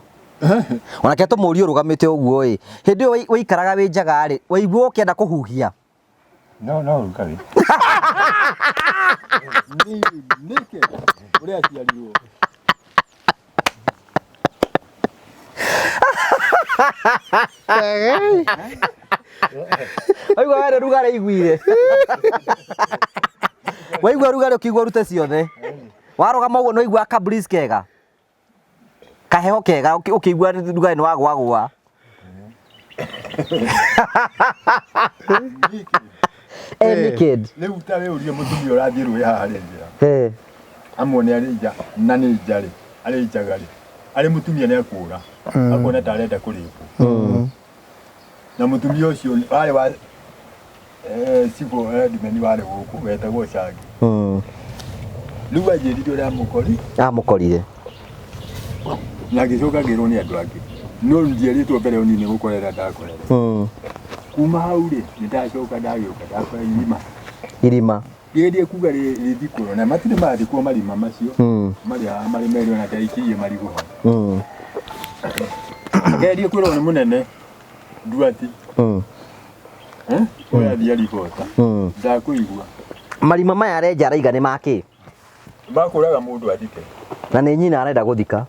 Onake tũmũrie ũrũgamĩte ũguo ĩ. Hĩndĩ ĩyo waikaraga wĩ njaga rĩ, waigua ũkĩenda kũhuhia? No rugarĩ. Nĩkĩ ũrĩa aciarirwo. Waigua wene rugarĩ iguire. Waigua rugarĩ ũkĩigua ũrute ciothe. Warũgama ũguo nĩ waigua ka breeze kega. Kaheho kega ũkĩigua rugarĩ nĩ wagwagwa. Naked. Rĩu ta we ũrie mũtumia ũrathiĩ rũĩ haha harĩ njĩra. Amuone arĩ nja na nĩ nja rĩ, arĩ njaga rĩ. Arĩ mũtumia nĩ akũra. Akuona ta arenda kũrĩkwo. Na mũtumia ũcio warĩ wa cibũ Edmeni warĩ gũkũ wetagwo Cangi. Rĩu anjĩrire ũrĩa amũkori. Amũkorire. Na ngĩcoka ngĩrwo nĩ andũ angĩ. No ndierĩtwo mbere ĩyo niĩ nĩ gũkorera ndakorera. Kuma hau rĩ nĩ ndacoka ndagĩũka ndakora irima. Irima. Ngĩgeria kuga rĩthikũrwo na matirĩ mathikwo marima macio. Marĩa marĩ merĩ ona ndaikĩirie marigũ ho. Ngerie kwĩrwo nĩ mũnene Nduati. Ũrĩa athiĩ aribota. Ndakũigua. Marima maya arenja araiga nĩ makĩ? Makũraga mũndũ athike. Na nĩ nyina arenda gũthika.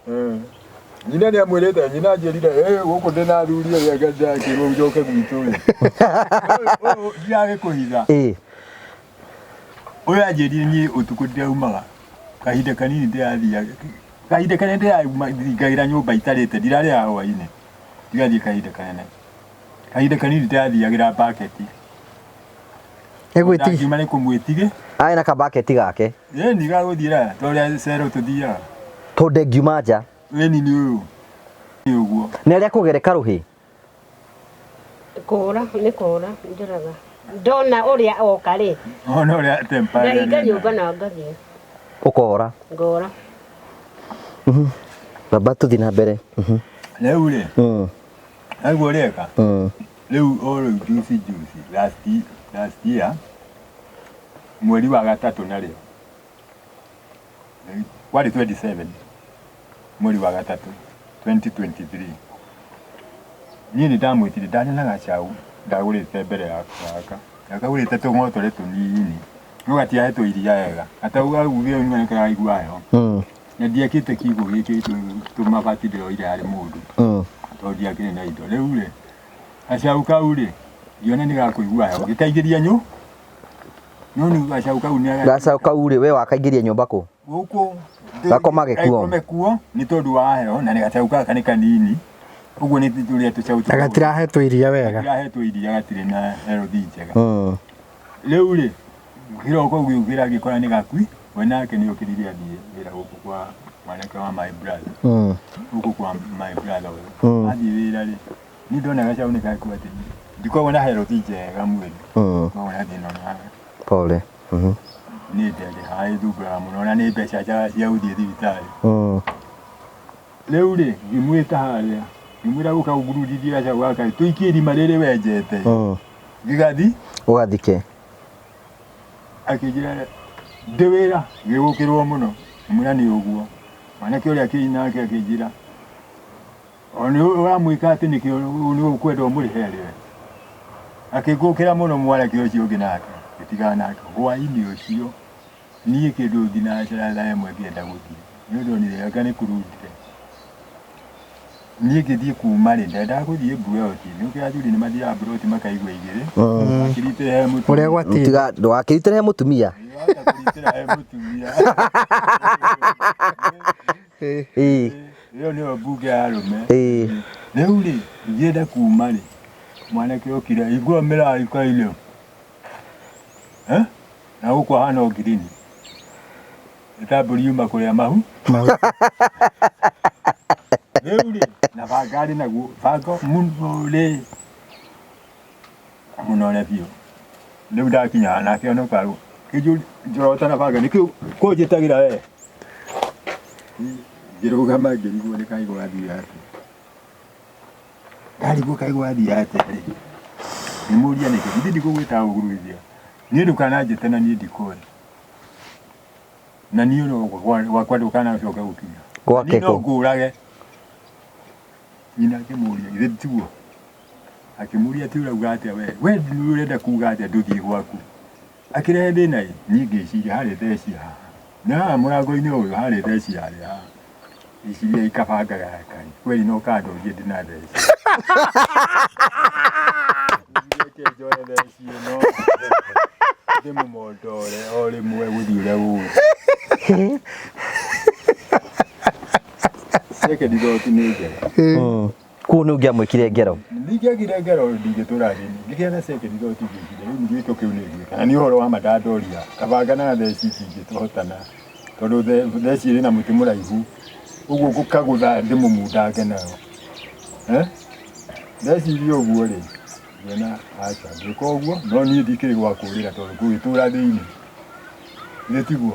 Nyina nĩ amwĩrĩte, nyina anjĩrire, gũkũ ndĩna athuri arĩa ndakĩrwo njoke gwitũ rĩ. Ũyũ ndiragĩkũhitha. Ũyũ anjĩrire niĩ ũtukũ ndiraumaga. Kahinda kanini ndĩrathiaga. Kahinda kanene ndĩrathingagĩra nyũmba itarĩte, ndirarĩaga hwainĩ. Ndigathiĩ kahinda kanene. Kahinda kanini ndĩrathiagĩra baketi. Ndangiuma nĩ kũmwĩtige. Arĩ na kabaketi gake. Ĩni gagũthiĩra ta ũrĩa cero tũthiaga. Tondũ ndengiuma nja. Ĩni nĩ ũyũ. Nĩ ũguo. Nĩ arĩa kũgereka rũhĩ? Kũra, nĩ kũra, njũraga. Ndona ũrĩa oka rĩ. Ona ũrĩa temper. Ngahinga nyũmba na ngathiĩ. Ũkora? Ngora. Baba tũthiĩ na mbere. Rĩu rĩ. Aiguo ũreka? Rĩu o rĩu juicy juicy last year mweri wa gatatũ narĩo kwarĩ 27 mweri wa gatatũ 2023 niĩ nĩ ndamwĩtire ndarĩ na gacau ndagũrĩte mbere ya gaka ndakagũrĩte tũng'otore tũnini no gatiahetwo iria wega gataugaugire nĩ karaigua heho na ndiakĩte kiugũ gĩkĩ tũmabati ndĩroire harĩ mũndũ tondũ ndiakĩrĩ na indo rĩu rĩ gacau kau rĩ ngĩona nĩ gakũigua heho gĩkaingĩria nyũ no nĩ gacau kau nĩ gacau kau rĩ we wakaingĩria nyũmba kũ gũkũ gakomage kuo gakome kuo nĩ tondũ wa heho na nĩ gacau gaka nĩ kanini ũguo nĩ tũrĩa tũcau na gatirahetwo iria wega gatirahetwo iria gatirĩ na health njega rĩu rĩ kĩroko gĩũkĩra ngĩkora nĩ gakui we nake nĩ okĩrire athiĩ wĩra gũkũ kwa Mwanake wa my brother. Gũkũ kwa my brother ũyũ. Athiĩ wĩra rĩ, niĩ ndona gacaũ nĩ gakua atĩ ndikoragwo na health njega mwĩrĩ. Ndikoragwo na thĩna ona. Pole. Niĩ nderĩhaga ĩthumbũraga mũno na nĩ mbeca njagaga cia gũthiĩ thibitarĩ. Rĩu rĩ, ngĩmwĩta harĩa, ngĩmwĩra gũka ũngururithie gacaũ gaka tũikie irima rĩrĩ wenjete. Ngĩgathi. Ũgathike. Akĩnjĩra ndĩ wĩra, ngĩgũkĩrwo mũno. Ngĩmwĩra nĩ ũguo. Mwanake ũrĩa akĩrĩ nake akĩnjĩra o nĩ ũramwĩka atĩ nĩkĩo nĩ ũkwenda ũmũrĩhe arĩwe. Akĩngũkĩra mũno mwanake ũcio ũngĩ nake, ngĩtigana nake. Hwaĩ-inĩ ũcio niĩ kĩndũ thinacara thaa ĩmwe ngĩenda gũthiĩ. Nĩ ũndũ onire anga nĩ kũrundire. Niĩ ngĩthiĩ kuma rĩ, ndendaga gũthiĩ mburoti. Nĩ ũkĩ athuri nĩ mathiaga mburoti makaigua igĩrĩ. Makĩritĩra he mũtumia. Ũrĩa gwatinda. Tiga ndũgakĩritĩre he mũtumia. Wahota kũritĩra he mũtumia. Ĩĩ. Ĩyo nĩyo mbunge ya arũme. Ĩĩ. Rĩu rĩ, ngĩenda kuma rĩ, mwanake okire, igua mĩraika-inĩ. Na gũkũ ahana o ngirini. Nĩ ta mbũri yuma kũrĩa mahu. Rĩu rĩ, na banga arĩ naguo, banga mũno rĩ, mũnore biũ. Rĩu ndakinya nake onoka kĩnjũ njorota na banga nĩkĩ kũnjĩtagĩra we. Ngĩrũgama ngĩrigwo nĩ kaĩ gwathiĩ atĩa. Ndarigwo kaĩ gwathiĩ atĩa rĩ. Ngĩmũria nĩkĩ, githĩ ndigũgwĩtaga gũgũruithia. Niĩ ndũkananjĩte na niĩ ndikũĩ. Na niĩ no gwakwa ndũkanacoke gũkinya. Gwake Niĩ no kũ? ngũrage. Nyina akĩmũria, githĩ tiguo? Akĩmũria atĩ ũrauga atĩa we? We nĩ ũrenda kuga atĩa ndũthiĩ gwaku? Akĩrehe thĩna ĩ, niĩ ngĩciria harĩ theci haha. Na haha mũrango-inĩ ũyũ harĩ theci harĩa haha. Ngĩciria ikabanga gaka ĩ, kweli no kandorie ndĩna theci. Reke njoe theci ĩno. Ndĩmũmondore o rĩmwe gũthiĩ ũrĩa gũgũthiĩ. Second thought nĩ njega. Kuo nĩ ũngĩamwĩkire ngero. Ndingĩagire ngero ndingĩtũra thĩinĩ. Ngĩgĩa na second thought ngĩciria rĩu gĩko kĩu nĩ ngwĩka. Na nĩ ũhoro wa ma ndandoria. Kabanga na theci itingĩtũhotana. Tondũ theci ĩrĩ na mũtĩ mũraihu. Ũguo ngũkagũtha ndĩmũmundange nayo. Ndeciria ũguo rĩ, ngĩona aca ngĩka ũguo no niĩ ndikĩrĩ gwa kũrĩra tondũ ngũgĩtũra thĩinĩ. Githĩ tiguo?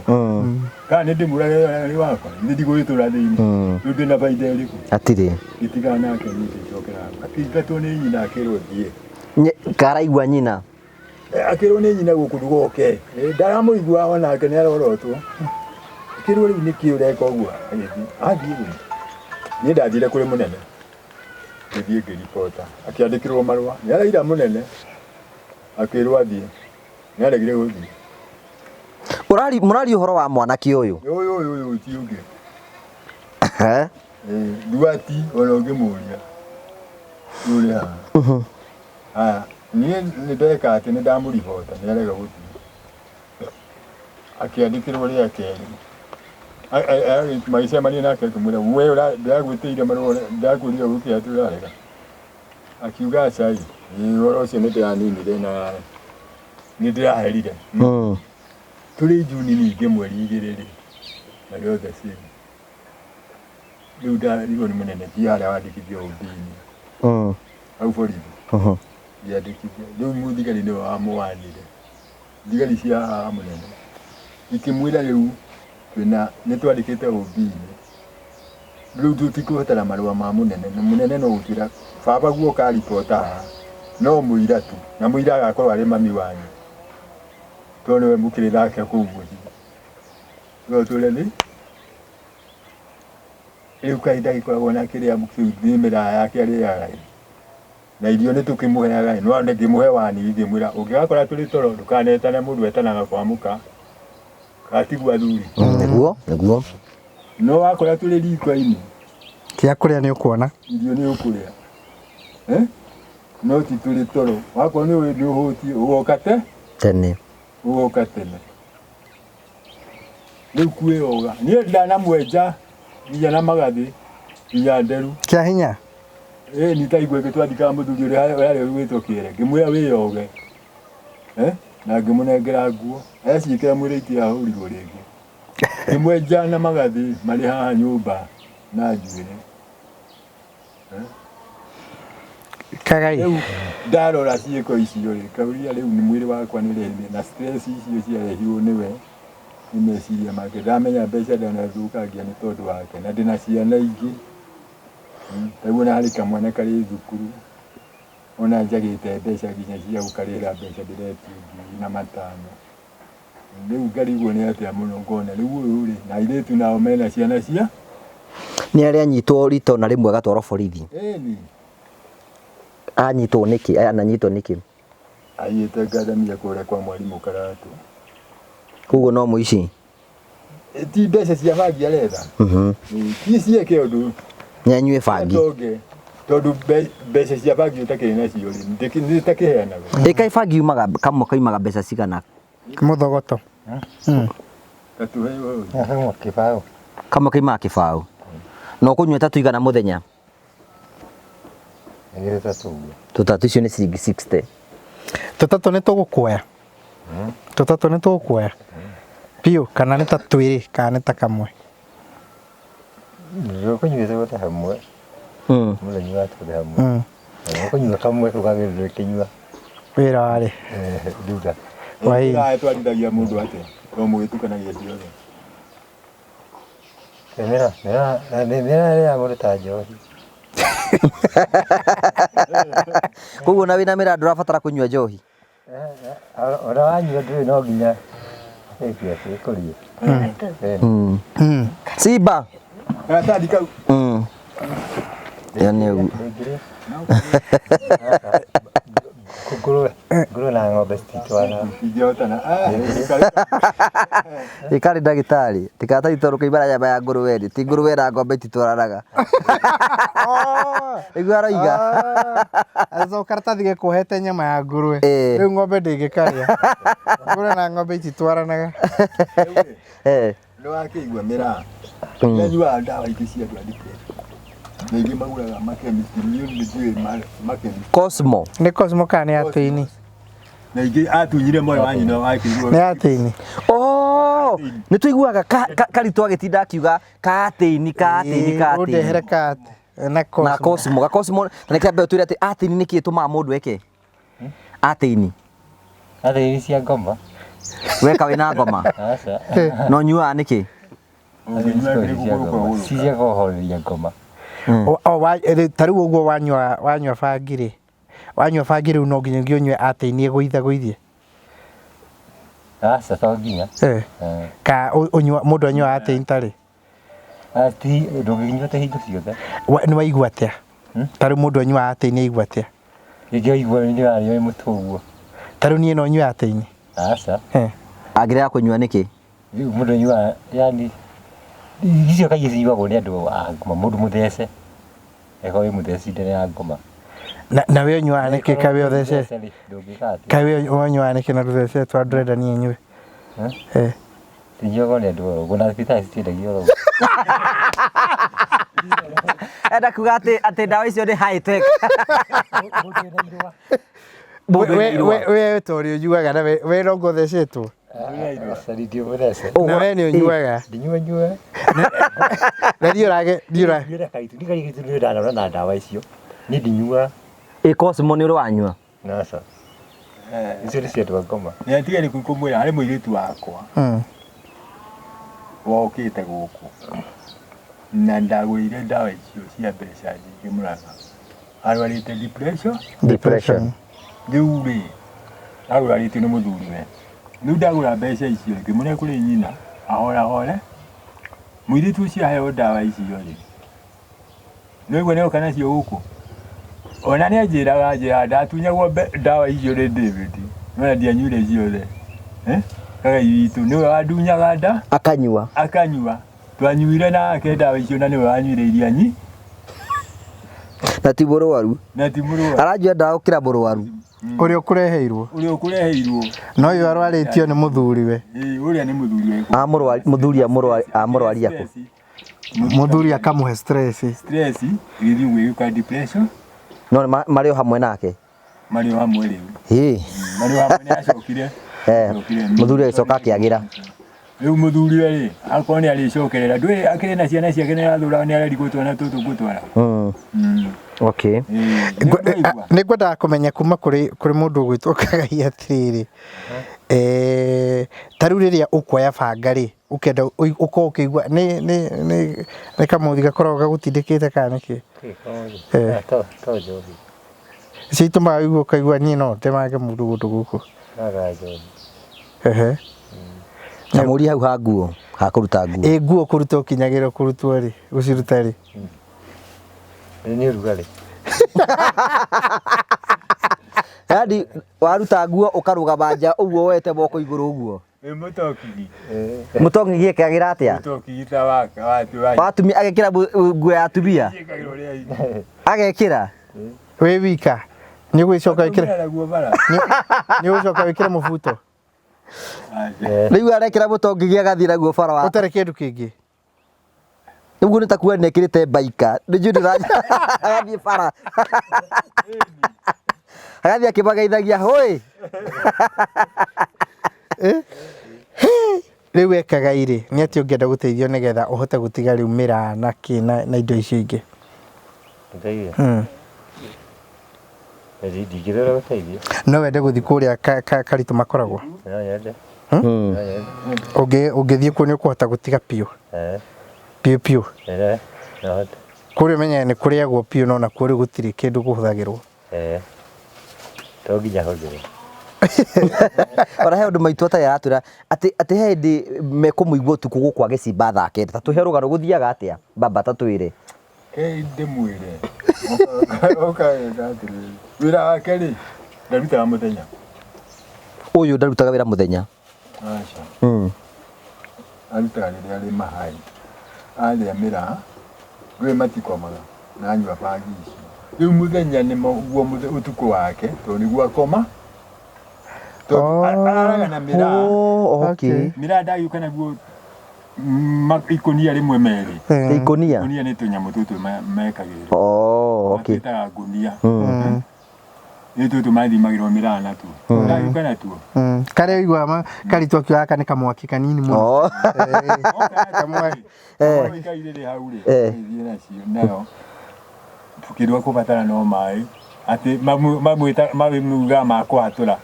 Kana nĩ ndĩmũrage nĩ wakwa, githĩ ndigũgĩtũra thĩinĩ. Rĩu ndĩna baida ĩrĩkũ? Hatirĩ. Ngĩtigana nake niĩ ngĩcokera. Akĩingatwo nĩ nyina akĩrwo thiĩ. Karaigua nyina. Akĩrwo nĩ nyina gũkũ ndũgoke. Ndaramũigua onake nĩ arorotwo. Akĩrwo rĩu nĩkĩ ũreka ũguo? Agĩthiĩ. Athiĩ rĩ, niĩ ndathire kũrĩ mũnene. Ngĩthiĩ ngĩribota. Akĩandĩkĩrwo marũa. Nĩ araira mũnene. Akĩrwo athiĩ. Nĩ aregire gũthiĩ. Mũraria ũhoro wa mwanake ũyũ. Ũyũ ũyũ ũyũ ti ũngĩ. Nduati ona ũngĩmũria. Ũrĩ haha. Haya, niĩ nĩ ndeka atĩ nĩ ndamũribota, nĩ arega gũthiĩ. Akĩandĩkĩrwo rĩa kerĩ. Magĩcemania nake akĩmwĩra, we ndagwĩtĩire marũa, ndakwĩrire ũke atĩ ũrarega. Akiuga aca ĩ, ũhoro ũcio nĩ ndĩraninire na nĩ ndĩraherire. Tũrĩ Juni ningĩ mweri igĩrĩ rĩ, na rĩothe same. Rĩu ndarigwo nĩ mũnene, thiĩ harĩa wandĩkithia ũmbini. Hau borithi. Ngĩandĩkithia. Rĩu mũthigari nĩwe wamũwanire. Thigari cia haha mũnene. Ikĩmwĩra rĩu twĩna nĩ twandĩkĩte ũmbini. Rĩu tũtikũbatara marũa ma mũnene. Na mũnene no gũtwĩra baba guoka aribota haha. No mũira tu. Na mũira agakorwo arĩ mami wanyu. Tondũ nĩwe mũkĩrĩ nake kũu mũciĩ. No tũre nĩ rĩu kaĩ ndagĩkoragwo na kĩrĩa kĩu nĩ mĩraa yake arĩaga ĩ. Na irio nĩ tũkĩmũheaga ĩ. No ngĩmũhe wani ngĩmwĩra ũngĩgakora tũrĩ toro ndũkanetane mũndũ etanaga kwa mũka. Gatigwo athuri. Nĩguo, nĩguo. No wakora tũrĩ riko-inĩ. Kĩa kũrĩa nĩ ũkuona. Irio nĩ ũkũrĩa. No ti tũrĩ toro. Wakorwo nĩ ũĩ nĩ ũhũtiĩ, ũgoka te? Tene. Ũgoka tene. Rĩu kwĩyoga. Niĩ ndanamwenja nginya na magathĩ, nginya nderu. Kĩa hinya? Ĩ, nĩ ta igwe twathikaga mũthuri ũrĩa warĩ wĩtwo kĩere. Ngĩmwĩra wĩyoge. Na ngĩmũnengera nguo. Eciĩkĩra mwĩrĩ itiahũrirwo rĩngĩ. Ngĩmwenja na magathĩ marĩ haha nyũmba na njuĩrĩ. Kagai. Rĩu ndarora ciĩko icio rĩ, kauria rĩu nĩ mwĩrĩ wakwa nĩ ũrehire na stress icio ciarehirwo nĩwe nĩ meciria make. Ndamenya mbeca ndanathũkangia nĩ tondũ wake na ndĩna ciana ingĩ. Rĩu ona harĩ kamwana karĩ thukuru ona njagĩte mbeca nginya cia gũkarĩhĩra mbeca ndĩretio 5,000. Rĩu ngarigwo nĩ atĩa mũno ngona rĩu ũyũ rĩ na airĩtu nao mena ciana cia Nĩ arĩa anyitwo rita ona rĩmwe agatwarwo borithi. Ĩni. Anyitwo nĩkĩ? Ananyitwo nĩkĩ? Aiyĩte ngathamia kũrĩa kwa mwarimũ Karatũ. Koguo no mũici? Ti mbeca cia bangi aretha. Ti cieke ũndũ. Nĩ anyue bangi. Atonge. Tondũ mbeca cia bangi ũtakĩrĩ nacio rĩ, nĩ takĩheanagwo. Ĩka bangi yumaga kamwe kaimaga mbeca cigana? Mũthogoto. Gatuhe ũyũ. Kĩbaũ. Kamwe kaimaga kĩbaũ. Na ũkũnyua ta tũigana mũthenya? Nĩ tũtatũ ũguo. Tũtatũ icio nĩ ciringi 60. Tũtatũ nĩ tũgũkuoya. Tũtatũ nĩ tũgũkuoya. Biũ kana nĩ ta twĩrĩ kana nĩ ta kamwe. Ũkũnyua tuothe hamwe. Mũranyua tuothe hamwe. Ũkũnyua kamwe ũkagĩrĩrwo ĩkĩnyua. Wĩra warĩ. Thutha. Wai. Twarithagia mũndũ atĩa? To mũgĩtukanagia ciothe. Mĩmera, mĩmera ya mũndũ ta njohi. Koguo na wĩna mĩraa ndũrabatara kũnyua njohi? Ona wanyua ndũrĩ no nginya ĩke atĩ ĩkũrie. Simba. Karatathi kau. Yani ũguo. Ngũrũwe, ngũrũwe na ng'ombe cititwarana. Ingĩhotana. Ĩkarĩ ndagĩtarĩ. Tikaratathi tondũ kaimara nyama ya ngũrũwe rĩ, ti ngũrũwe na ng'ombe ititwaranaga. Nĩguo aroiga. Aco karatathi gekuohete nyama ya ngũrũwe. Rĩu ng'ombe ndĩngĩkarĩa. Ngũrũwe na ng'ombe ititwaranaga. Nĩ wakĩigua mĩraa. Nĩanyuaga ndawa ingĩ cia andũ a depression. Na ingĩ magũraga makemist, niĩ nĩ ndiũĩ makemist. Cosmo. Nĩ Cosmo kana nĩ atĩini? Na ingĩ atunyire mwarĩ wa nyina wakĩirwo. Nĩ atĩini. Oh, nĩ tũiguaga Karitũ agĩtinda akiuga katĩini katĩini katĩini. Ũndehere katĩ. Na Cosmo. Na Cosmo, ga Cosmo, na nĩkĩo mbere twĩre atĩ atĩini nĩkĩ ĩtũmaga mũndũ eke? Atĩini. Atĩini cia ngoma. Weka wĩna ngoma. Aca. No nyuaga nĩkĩ? Cia kũhoreria ngoma. Ta rĩu ũguo wanyua bangi rĩ, wanyua bangi rĩu no nginya ũnyue atĩini ĩgũitha gũithie? Aca to nginya. Ka mũndũ anyuaga atĩini tarĩ? Ndũngĩnyua ta hingo ciothe. Nĩ waigua atĩa? Ta rĩu mũndũ anyuaga atĩini aigua atĩa? Rĩngĩ waigua nĩ ndĩrarĩo nĩ mũtwe ũguo. Ta rĩu niĩ no nyue atĩini? Aca. Angĩrega kũnyua nĩkĩ? Rĩu mũndũ anyuaga yani icio kaingĩ cinyuagwo nĩ andũ a ngoma, mũndũ mũthece. Angĩkorwo wĩ mũtheci ndere ya ngoma. Na we ũnyuaga nĩkĩ kaĩ wĩ ũthece? Ndũngĩka atĩa? Kaĩ we ũnyuaga nĩkĩ na ndũthecetwo ndũrenda niĩ nyue? Cinyuagwo nĩ andũ oro ũguo na thibitarĩ citiendagio oro ũguo. Enda kuga atĩ ndawa icio nĩ high tech. We ta ũrĩa ũnyuaga na we no ngũthecetwo? Aca ndirĩ mũthece. Na we nĩ ũnyuaga? Ndinyua nyua. Na niĩ ũrage, niĩ ũra. Ndinyuaga kaitũ, ndinyuaga kaitũ nĩ ndanona na ndawa icio. Niĩ ndinyuaga. Ĩ Cosmo nĩ ũrĩ wanyua? Aca. Icio nĩ cia andũ a ngoma. Nĩ atige nĩ kũmwĩra harĩ mũirĩtu wakwa. Wokĩte gũkũ. Na ndagũrĩire ndawa icio cia mbeca nyingĩ Mũrang'a. Arwarĩte depression. Depression. Rĩu rĩ, agũrarĩtio nĩ mũthuriwe. Rĩu ndagũra mbeca icio ngĩmũne kũrĩ nyina ahorahore. Mũirĩtu ũcio aheo ndawa icio rĩ, nĩwaigua nĩoka nacio gũkũ? Ona nĩ anjĩraga anjĩraga ndatunyagwo ndawa icio nĩ David. Nona ndianyuire ciothe. Kagai witũ nĩwe wandunyaga nda. Akanyua. Akanyua. Twanyuire nake ndawa icio na nĩwe wanyuire iria nyi. Na ti mũrwaru. Na ti mũrwaru. Aranyua ndawa gũkĩra mũrwaru. Ũrĩa ũkũreheirwo. Ũrĩa ũkũreheirwo. No ũyũ arwarĩtio nĩ mũthuriwe. Ĩĩ ũrĩa nĩ mũthuriwe. A mũrwari, mũthuri amũrwaria kũ? Mũthuri akamũhe stress. Stress ĩgĩthiĩ ũguo ĩgĩũka depression. No marĩ o hamwe nake? Marĩ o hamwe rĩu. Ĩĩ. Marĩ o hamwe nĩ acokire. Mũthuri agĩcoka akĩagĩra. Rĩu mũthuriwe rĩ, akorwo nĩ arĩcokerera, ndũĩ akĩrĩ na ciana ciake nĩ arathũra nĩ arerigwo twana tũtũ ngũtwara. Okay. Nĩ ngwendaga kũmenya kuma kũrĩ kũrĩ mũndũ ũgwĩtwo Kagai atĩrĩrĩ, ta rĩu rĩrĩa ũkuoya banga rĩ, ũkenda ũkorwo ũkĩigua nĩ nĩ nĩ nĩ kamũthi gakoragwo gagũtindĩkĩte kana nĩkĩ? To to njohi. Icio itũmaga ũigue ũkaigua niĩ no ndemange mũndũ gũndũ gũkũ. Aga njohi. Ehe. Kamũria hau ha nguo, ha kũruta nguo. Ĩ nguo kũruta ũkinyagĩra kũrutwo rĩ, gũciruta rĩ? Nĩ ũrugarĩ. Yaani waruta nguo ũkarũgama nja ũguo woete moko igũrũ ũguo. Ĩ mũtokigi. Mũtongigi ekagĩra atĩa? Mũtokigi ta waka watu wa. Watumia agekĩra nguo ya atumia. Ĩkagĩrwo ũrĩa ĩ. Agekĩra. Wĩ wika nĩ ũgwĩcoka wĩkĩre Naguo bara. nĩ ũgũcoka wĩkĩre mũbuto Rĩu arekĩra mũtongigi agathiĩ naguo bara wa. ũtarĩ kĩndũ kĩngĩ. Ũguo nĩ ta kuga nĩekĩrĩte mbaika. Nĩ njũĩ ndĩra agathiĩ bara. Agathiĩ akĩmageithagia hũĩ. Rĩu ekaga irĩ nĩ atĩ ũngĩenda gũteithio nĩgetha ũhote gũtiga rĩu mĩraa na kĩ na indo icio ingĩ. Gũteithio. Ndingĩthũra gũteithio. No wende gũthiĩ kũrĩa Karitũ makoragwo. No nyende. No nyende. Ũngĩthiĩ kuo nĩ ũkũhota gũtiga biũ. Biũ biũ. No hote. Kũrĩa ũmenyaga nĩ kũrĩagwo biũ no nakuo rĩu gũtirĩ kĩndũ kũhũthagĩrwo. To nginya hũthĩre. Ona he ũndũ maitũ atarĩ aratwĩra atĩ atĩ he hĩndĩ mekũmũigua ũtukũ gũkũ agĩcimba thaa kenda. Ta tũhe rũgano gũthiaga atĩa baba ta twĩre. Kei ndĩmwĩre. Ũkaenda atĩrĩrĩ. Wĩra wake rĩ, ndarutaga mũthenya. Ũyũ ndarutaga wĩra mũthenya. Aca. Arutaga rĩrĩa arĩ mahai. Arĩa mĩraa, ndũĩ matikomaga na anyua bangi icio. Rĩu mũthenya nĩ guo ũtukũ wake tondũ nĩguo akoma. Tondũ araraga na mĩraa. Oh, okay. Mĩraa ndagĩũka naguo ikũnia rĩmwe merĩ. Ikũnia? Ikũnia nĩ tũnyamũ tũtũ mekagĩrĩrwo. Oh, okay. Matwĩtaga ngũnia. Nĩ tũtũ mathimagĩrwo mĩraa natuo. Ndagĩũka natuo. Karĩa ũiguaga Karitũ akiuga gaka nĩ kamwaki kanini mũno. Kamwaki. Ikaire hau rĩ, ĩthiĩ nacio nayo. Kĩndũ akũbatara no maĩ. Atĩ mamwĩta mamugaga makũhatũra.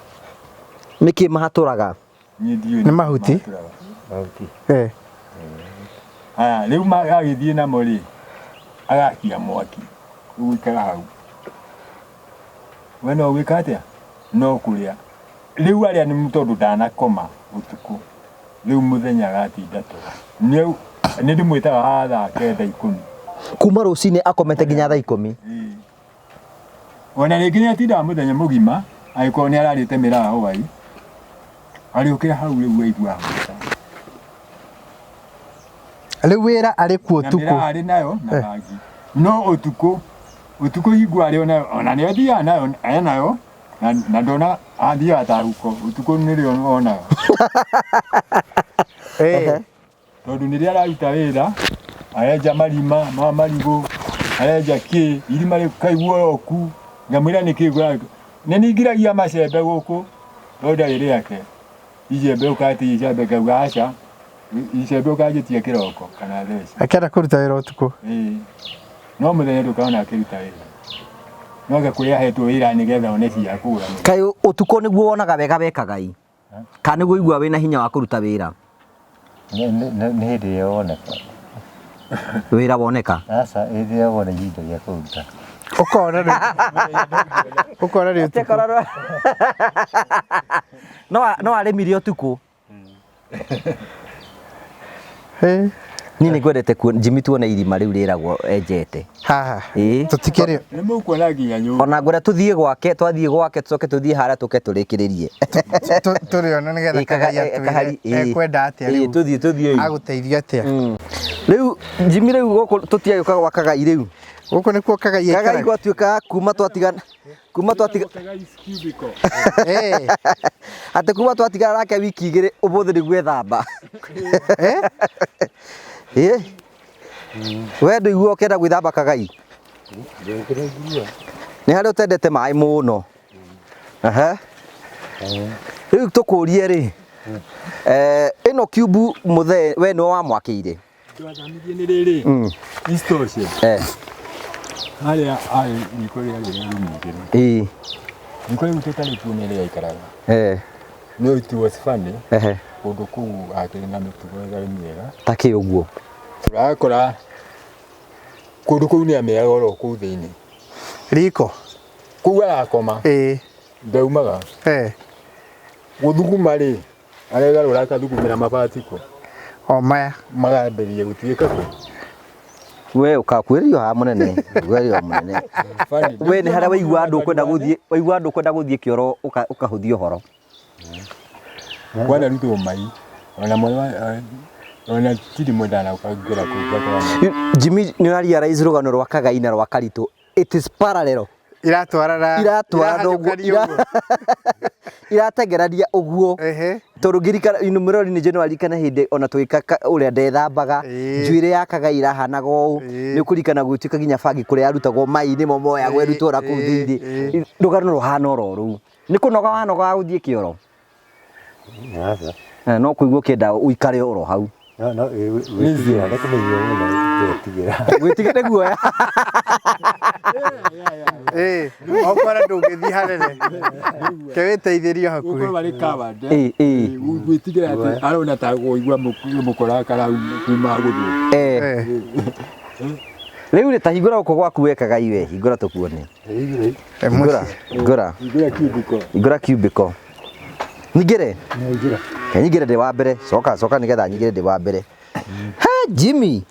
Nĩkĩ mahatũraga? Niĩ ndiũĩ Nĩ mahuti? Mahuti. Haya, rĩu agĩthiĩ namo rĩ, agakia mwaki. Ũgũikara hau. We no ũgwĩka atĩa? No kũrĩa. Rĩu arĩa nĩ tondũ ndanakoma ũtukũ. Rĩu mũthenya agatinda toro. Nĩ ndĩmwĩtaga haha thaa 9 10. Kuma rũcinĩ akomete nginya thaa 10. Ona rĩngĩ nĩ atindaga mũthenya mũgima angĩkorwo nĩ ararĩte mĩraa hwaĩ. Arĩũkĩra hau rĩu aigua ahũta. Rĩu wĩra arĩ kuo Na ũtukũ. mĩraa arĩ nayo na bangi. No ũtukũ, ũtukũ hingo arĩ onayo, ona nĩ athiaga nayo, enayo, na ndona athiaga ta huko, ũtukũ nĩrĩo onaga. Tondũ nĩrĩo araruta wĩra, arenja marima ma marigũ, arenja kĩ, irima rĩkaigua oroku, ngamwĩra nĩkĩ ngũraruta. Nĩ ningiragia macembe gũkũ, no ndarĩ rĩake. Icembe ũkati icembe ngauga aca, icembe ũkanjĩtia kĩroko kana theci. Akĩenda kũruta wĩra ũtukũ. No mũthenya ndũkaona akĩruta wĩra. No anga kũrĩa ahetwo wĩra nĩgetha one cia kũgũra mũgate. Kaĩ ũtukũ nĩguo wonaga wega wekaga i? Kana nĩguo ũiguaga wĩna hinya wa kũruta wĩra? Nĩ hĩndĩ ĩrĩa woneka. Wĩra woneka? Aca, hĩndĩ ĩrĩa wona ihinda rĩa kũruta. Ũkona rĩu. Ũkona rĩu ũtukũ. No arĩmire ũtukũ. Niĩ nĩ ngwendete Jimmy tuone irima rĩu rĩragwo enjete. Haha. Tũtikĩrĩ. Nĩ mũkuona nginya nyũmba. Ona ngwenda tũthiĩ gwake, twathiĩ gwake tũcoke tũthiĩ harĩa tũke tũrĩkĩrĩrie. Tũrĩona nĩgetha Kagai atwĩre ekwenda atĩa rĩu. Tũthiĩ tũthiĩ. Agũteithia atĩa. Rĩu Jimmy rĩu gũkũ tũtiagĩũka gwa Kagai rĩu. Gũkũ nĩkuo Kagai aikaraga. Kagai gwatuĩka kuma twatigana. Kuma twatiga atĩ kuma twatigana nake wiki igĩrĩ ũmũthĩ nĩguo ethamba. We ndũigua ũkĩenda gwĩthamba Kagai? Nĩ harĩa ũtendete maĩ mũno. Rĩu tũkũrie rĩ, Ĩno cube mũthee we nĩwe wamwakĩire? Twathamirie nĩ rĩrĩ isitoshe harĩa arĩ riko rĩarĩ rĩa rumu igĩrĩ. Riko rĩu tũtarĩ kuo nĩ rĩaikaraga. No it was funny kũndũ kũu akĩrĩ na mĩtugo ĩtarĩ mĩega. Ta kĩ ũguo? Tũrakora kũndũ kũu nĩ amĩaga oro kũu thĩinĩ. Riko? Kũu arakoma. Ndaumaga. Gũthuguma rĩ, aregarũra akathugumĩra mabati kũ. O maya. Magambĩrĩria gũtuĩka kũ. We ũkakwĩrĩrio haha mũnene, kwĩrĩrio mũnene. We nĩ harĩa waigua andũ ũkwenda gũthiĩ, waigua andũ ũkwenda gũthiĩ kĩoro ũkahũthia ũhoro. Kwanarutwo mai, ona mwana wa ona tiri mwendana ũkangĩra kũu ngakora. Jimmy nĩ ũra realize rũgano rwa Kagai na rwa Karitũ. It is parallel. Iratwarana. Iratwarana ũguo. Iratengerania ũguo. Tondũ ngirikana ino mũrori nĩ njũĩ aririkana hĩndĩ ona tũgĩka ũrĩa ndethambaga njuĩrĩ ya Kagai irahanaga ũũ nĩ ũkũririkana gũtuĩka nginya bangi kũrĩa yarutagwo mai nĩmo moyagwo ĩrutwo na kũu thĩinĩ. Rũgano rũhana oro rũu. Nĩ kũnoga wanogaga gũthiĩ kĩoro? No kũigua ũkĩenda ũikare oro hau. No, no, gwĩtigĩra, nĩ kũmenyia mũno gwĩtigĩra. Gwĩtigĩra nĩ guoya. Okorwo ndũngĩthiĩ hanene. Ke wĩteithĩrie hakuhĩ. Ũkorwo arĩ covered. Gwĩtigĩra atĩ arona ta kũigua mũkora kuma gũthiĩ. Rĩu rĩ ta hingũra gũkũ gwaku we Kagai we, hingũra tũkuone. Hingũra, hingũra. Hingũra cubicle. Hingũra cubicle. Nyingĩre? Nyingĩra. Ke nyingĩre ndĩ wa mbere. Coka, coka nĩgetha nyingĩre ndĩ wa mbere. He Jimmy.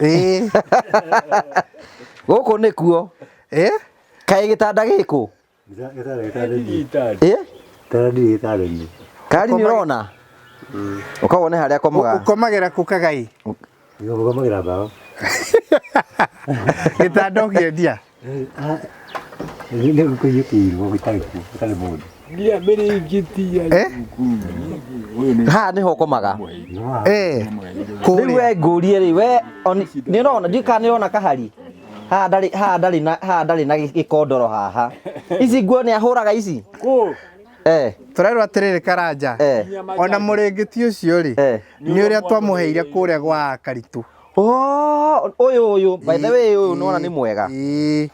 Gũkũ nĩkuo. Kaĩ gĩtanda gĩkũ? Kari nĩ ũrona? Ũkawone harĩa akomaga. Ũkomagĩra kũ Kagai? Ũkomagĩra mbaũ. Gĩtanda ũkĩendia? Nĩ gũkũiyũkĩirwo gĩtarĩ kuo, gĩtarĩ mũndũ. Haha nĩho ũkomaga. Rĩu we ngũrie rĩ, we nĩ ũrona, ndiũĩ kana nĩ ũrona kahari. Haha ndarĩ, haha ndarĩ na, haha ndarĩ na gĩkondoro haha. Ici nguo nĩ ahũraga ici? Tũrerwo atĩrĩrĩ Karanja, ona mũrĩngĩti ũcio rĩ, nĩ ũrĩa twamũheire kũrĩa gwa Karitũ. Oh, ũyũ ũyũ, by the way ũyũ nĩwona nĩ mwega.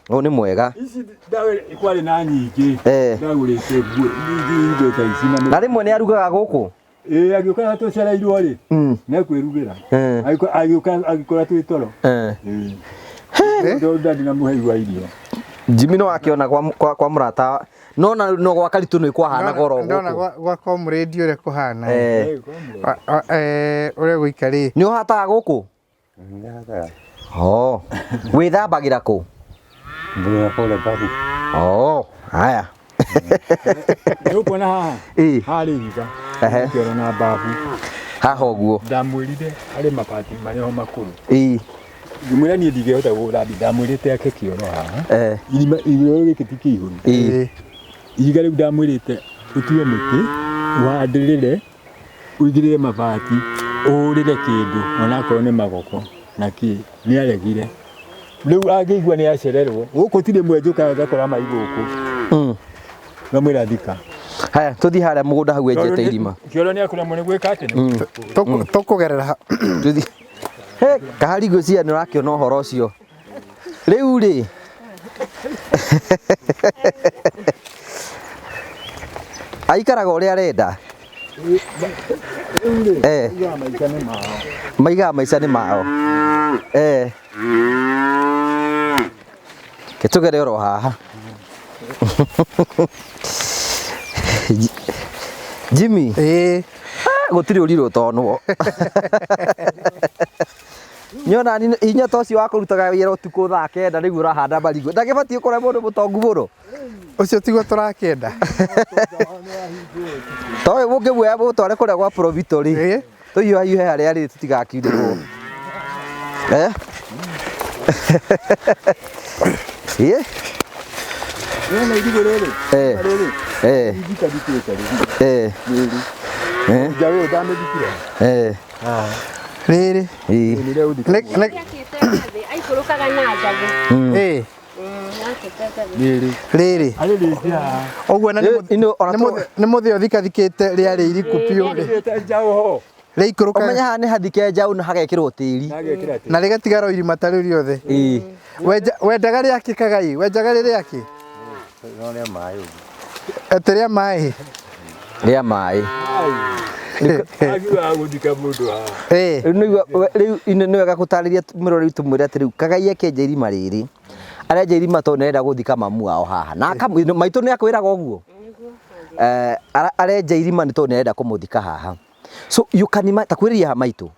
Ũyũ nĩ mwega. Ici kwarĩ na nyingĩ. Ndagũrĩte nguo nyingĩ indo ta ici na rĩmwe nĩ arugaga gũkũ? Agĩũka tũcereirwo rĩ, nĩ ekwĩrugĩra. Agĩũka agĩkora twĩ toro. Ndarĩ na mũhei wa irio. Jimmy no akĩona kwa mũrata no na no gwa Karitũ nĩ kwahanaga oro gũkũ. Ndona gwa comrade ũrĩa kũhana. Ũrĩa gũikarĩ. Nĩ ũhataga gũkũ? Oh. Wĩthambagĩra kũ? Oh, haya. Nĩ ũkuona haha? Harĩ ihiga. Kĩoro na mbabu. Haha ũguo. Ndamwĩrire harĩ mabati marĩ ho makũrũ. Ngĩmwĩra niĩ ndingĩhota gũthambia, ndamwĩrĩte ake kĩoro haha. Irima kĩoro gĩkĩ ti kĩihũru. Ihiga rĩu ndamwĩrĩte ũtue mĩtĩ, ũhandĩrĩre, ũigĩrĩre mabati, ũhũrĩre kĩndũ onakorwo nĩ magoko na kĩ, nĩ aregire. Rĩu angĩigua nĩ acererwo, gũkũ ti rĩmwe njũkaga ngakora mai gũkũ. Ngamwĩra thika. Haya, tũthiĩ harĩa mũgũnda hau enjete irima. Kĩoro nĩ akũremwo nĩ gwĩka atĩ. Tũkũgerera. Tũthiĩ. He, kahari ngwĩciria nĩ ũrakĩona ũhoro ũcio. Rĩu rĩ. Aikaraga ũrĩa arenda. Maigaga maica nĩ mao. Ke tũgere oro haha. Jimmy. Gũtirĩ ũrirũ ũtonwo. Nyona hinya ta ũcio wa kũrutaga wĩra ũtukũ thaa kenda nĩguo ũrahanda marigũ. Ndagĩbatiĩ gũkorwo mũndũ mũtongu mũno. Ũcio tiguo tũrakĩenda. To ũyũ mũngĩmuoya mũmũtware kũrĩa gwa Provito rĩ, tũhiũhahiũhe harĩa rĩ tũtigakiurĩrwo. Nĩwona irigũ rĩrĩ? Rĩrĩ. Ithikathikĩte rĩ. Rĩrĩ. Nja ũyũ ndamĩthikire. Rĩrĩ. Aikũrũkaga na njagĩ. Rĩrĩ. Rĩrĩ. Arĩ rĩngĩ haha. Ũguo na nĩ mũthĩ ũthikathikĩte rĩarĩ iriku biũ rĩ. Rĩrĩ njaũ ho. Rĩikũrũkaga. Ũmenye haha nĩ hathike njaũ na hagekĩrwo tĩri. Na Na rĩgatigara o irima ta rĩu rĩothe. Ĩĩ. Wendaga rĩakĩ Kagai? Wenjaga rĩ rĩakĩ? No rĩa maĩ ũguo. Atĩ rĩa maĩ? Rĩa maĩ. Agiugaga gũthika mũndũ haha. Rĩu nĩ wega gũtarĩria mũrori tũmwĩre atĩ rĩu Kagai akĩenja irima rĩrĩ. Arenja irima tondũ nĩarenda gũthika mamu wao haha. Na maitũ nĩ akwĩraga ũguo. Arenja irima nĩ tondũ nĩarenda kũmũthika haha. So you can imagine takwĩrĩria haha maitũ.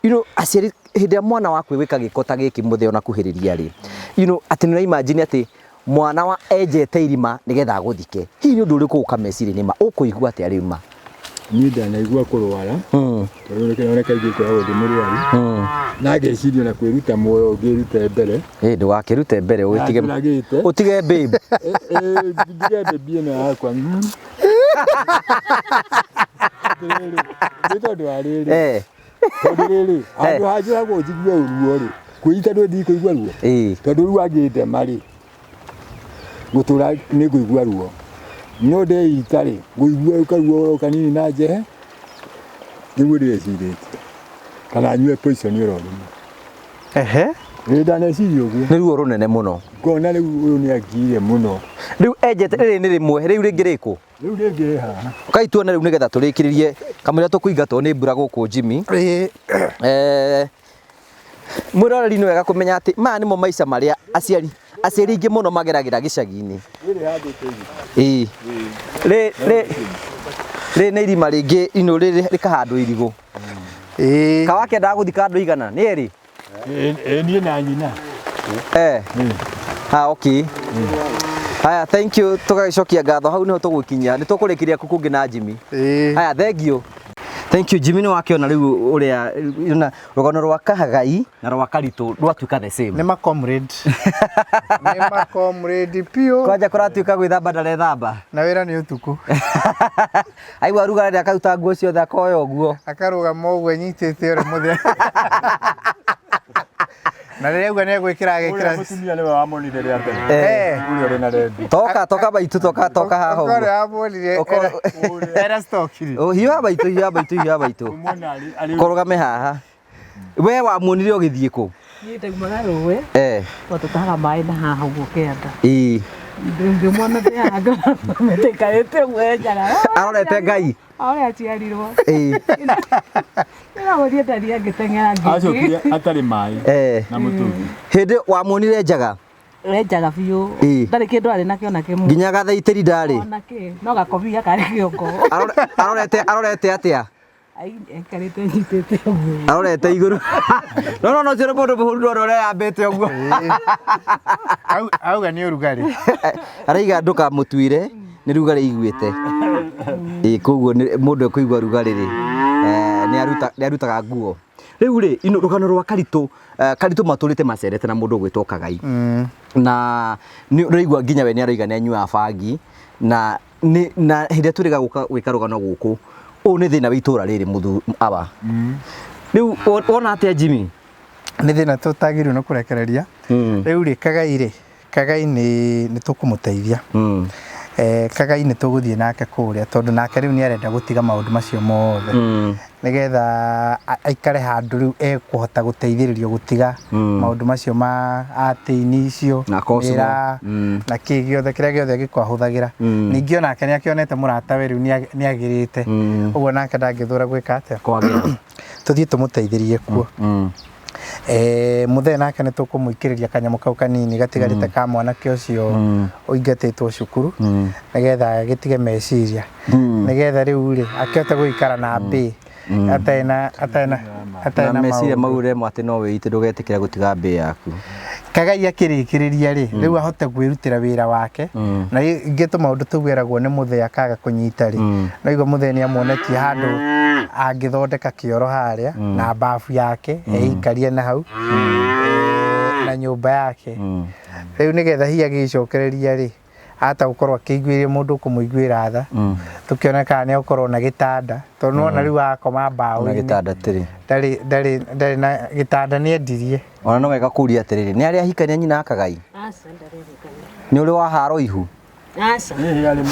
You know, aciari hĩndĩ ĩrĩa mwana waku gwĩka gĩko ta gĩkĩ mũthee ona kuhĩrĩria rĩ. You know, atĩ nĩ imagine atĩ mwana wa enjete irima nĩgetha agũthike. Hihi nĩ ũndũ ũrĩkũ ũka meciria-inĩ ma ũkũigua atĩa rĩu ma? Niĩ ndanaigua kũrwara tondũ nĩ kaingĩ ngoragwo ndĩ mũrwaru na ngeciria ona kwĩruta muoyo ngĩrute mbere. Ĩ ndũgakĩrute mbere ũtige ũtige babe. Ndige babe ĩno yakwa. Nĩ tondũ wa rĩrĩ. Tondũ rĩrĩ handũ hanjũragwo njigue ruo rĩ kwĩita ndũthiĩ kũigua ruo. Tondũ rĩu angĩndema rĩ gũtũra nĩ ngũigua ruo. No ndeita rĩ ngũigua karuo kanini na njehe nĩguo ndĩrecirĩtie kana nyue poison oro rĩmwe. Ehe. Ĩ ndaneciria ũguo. Nĩ ruo rũnene mũno. Ngona rĩu ũyũ nĩ angiire mũno. Rĩu enjete rĩrĩ nĩ rĩmwe rĩu rĩngĩ rĩkũ? Rĩu rĩngĩ rĩ haha. Ũkai tuone rĩu nĩgetha tũrĩkĩrĩrie kamũira tũkũingatwo nĩ mbura gũkũ Jimmy. Mwĩroreri nĩ wega kũmenya atĩ maya nĩmo maica marĩa aciari aciari aingĩ mũno mageragĩra gĩcagi-inĩ. Ĩĩ. Rĩ nĩ irima rĩngĩ ino rĩrĩ rĩkahandwo irigũ. Ĩĩ. Kawakĩendaga gũthika andũ igana nĩ erĩ? Ĩĩ niĩ na nyina. Ha, okay. Haya, thank you. Tũgagĩcokia ngatho hau nĩho tũgũkinyia. Nĩ tũkũrĩkĩria kũ kũngĩ na Jimmy. Haya, thank you. Thank you Jimmy, nĩ wakĩona rĩu ũrĩa rũgano rwa Kagai na rwa Karitũ rwatuĩka the same. Nĩ ma comrade. Nĩ ma comrade piũ. Kwanja kũratuĩka gwĩthamba ndarethamba. Na wĩra nĩ ũtukũ. Aigua rugarĩ akaruta nguo ciothe akoya ũguo. Akarũgama ũguo anyitĩte ũrĩa mũthee. Na rĩrĩa auga nĩ egwĩkĩra agĩkĩra. Ũrĩa mũtumia nĩwe wamonire rĩa mbere. Ũrĩa ũrĩ na rendi. Toka toka maitũ toka toka haha ũguo. Ũrĩa wamonire. Era stockiri. Hiũha maitũ hiũha maitũ hiũha maitũ. Kũrũgame haha. We wamuonire ũgĩthiĩ kũ? Niĩ ndaumaga rũĩ. Tũtahaga maĩ na haha ũguo kĩanda. Ĩĩ. Ngĩmuona ndĩ haha ngona ndĩkarĩte ũguo enjaga. Arorete Ngai. Ũrĩa aciarirwo. Ĩĩ. Ndĩramũthiĩ ndaria ngĩteng'era ngĩthiĩ. Acokire atarĩ maĩ na mũtũngi. Hĩndĩ wamuonire njaga? Enjaga biũ. Ndarĩ kĩndũ arĩ nakĩo na kĩmwe. Nginya gathaitĩri ndarĩ? Ona kĩ. No gakobia karĩ kĩongo. Arorete atĩa? Aikarĩte anyitĩte ũguo. Arorete igũrũ. No no no ũcio nĩ mũndũ mũhuru ndona ũrĩa yambĩte ũguo. Auga nĩ ũrugarĩ. Araiga ndũkamũtuire nĩ rugarĩ iguĩte. Ĩĩ koguo mũndũ ekũigua rugarĩ rĩ nĩ arutaga nguo. Rĩu rĩ ino rũgano rwa Karitũ, Karitũ matũrĩte macerete na mũndũ ũgwĩtwo Kagai. Na nĩ ũraigua nginya we nĩ arauga nĩ anyuaga bangi na na hĩndĩ ĩrĩa tũrĩga gũka gwĩka rũgano gũkũ ũyũ nĩ thĩna wa itũra rĩrĩ mũthu awa. Rĩu wona atĩa Jimmy? Nĩ thĩna tũtagĩrĩirwo nĩ kũrekereria. Rĩu rĩ Kagai rĩ, Kagai nĩ tũkũmũteithia. Kagai nĩ tũgũthiĩ nake kũrĩa tondũ nake rĩu nĩ arenda gũtiga maũndũ macio mothe. Nĩgetha aikare handũ rĩu ekũhota gũteithĩrĩrio gũtiga maũndũ macio ma atĩini icio mĩraa na kĩ gĩothe kĩrĩa gĩothe angĩkorwo ahũthagĩra. Ningĩ onake nĩ akĩonete mũratawe rĩu nĩ agĩrĩte. Ũguo nake ndangĩthũra gwĩka atĩa? Kwagĩra. Tũthiĩ tũmũteithĩrie kuo. Mũthee nake nĩ tũkũmũikĩrĩria kanyamũ kau kanini gatigarĩte ka mwanake ũcio ũingatĩtwo cukuru nĩgetha gĩtige meciria nĩgetha rĩu rĩ akĩhote gũikara na mbĩ atarĩ na atarĩ na atarĩ Na meciria maũndũ. mau ũremwo atĩ no wĩite ndũgetĩkĩra gũtiga mbĩ yaku. Kagai akĩrĩkĩrĩria rĩ rĩu ahote kwĩrutĩra wĩra wake na ingĩ tũmaũndũ tũu eragwo nĩ mũthee akaga kũnyita rĩ no igua mũthee nĩ amuonetie handũ angĩthondeka kĩoro harĩa na bafu yake eikarie na hau na nyũmba yake rĩu nĩgetha hihi agĩcokereria rĩ Ata gũkorwo akĩiguĩria mũndũ kũmũiguĩra tha. Tũkĩone kana nĩ egũkorwo na gĩtanda, tondũ nĩwona rĩu akoma Na mbaũ-inĩ. Gĩtanda tĩrĩ. Ndarĩ na gĩtanda, nĩ endirie. Ona no wega kũria atĩrĩrĩ, nĩ arĩa ahikania nyina akagai? Aca, ndarerĩkana. Nĩ ũrĩ waharo ihu? Aca. Hihi arĩ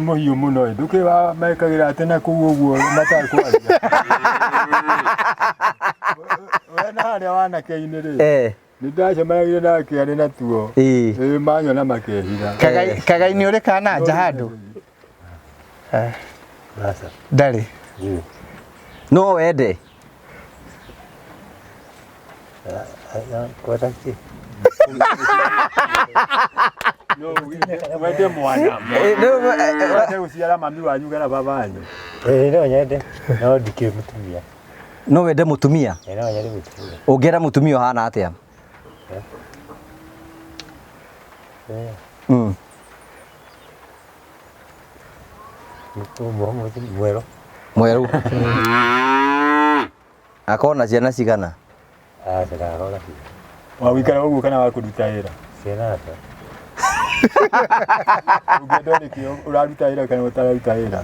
mũhiũ mũno ĩ, ndũkĩ wa mekagĩra atĩ na kũu ũguo matakwaria. We na harĩa wanake-inĩ rĩ, nĩ ndacemanagia nake arĩ na tuo. Ĩ manyona makehitha. Kagai nĩ ũrĩ kana nja handũ? Aca. Ndarĩ. No wende? Kwenda kĩ? No wende mwana. Wende gũciara mami wanyu kana baba wanyu. Ĩĩ no nyende, no ndikĩrĩ mũtumia. No wende mũtumia? Ĩĩ no nyende mũtumia. Ũngĩenda mũtumia ũhana atĩa? Mwerũ. Mwerũ. Akorwo na ciana cigana? Aca, ndakorwo na ciana. Wa gũikara ũguo kana wa kũruta wĩra? Ciana aca. Ũngĩenda nĩkĩ ũraruta wĩra kana ũtararuta wĩra?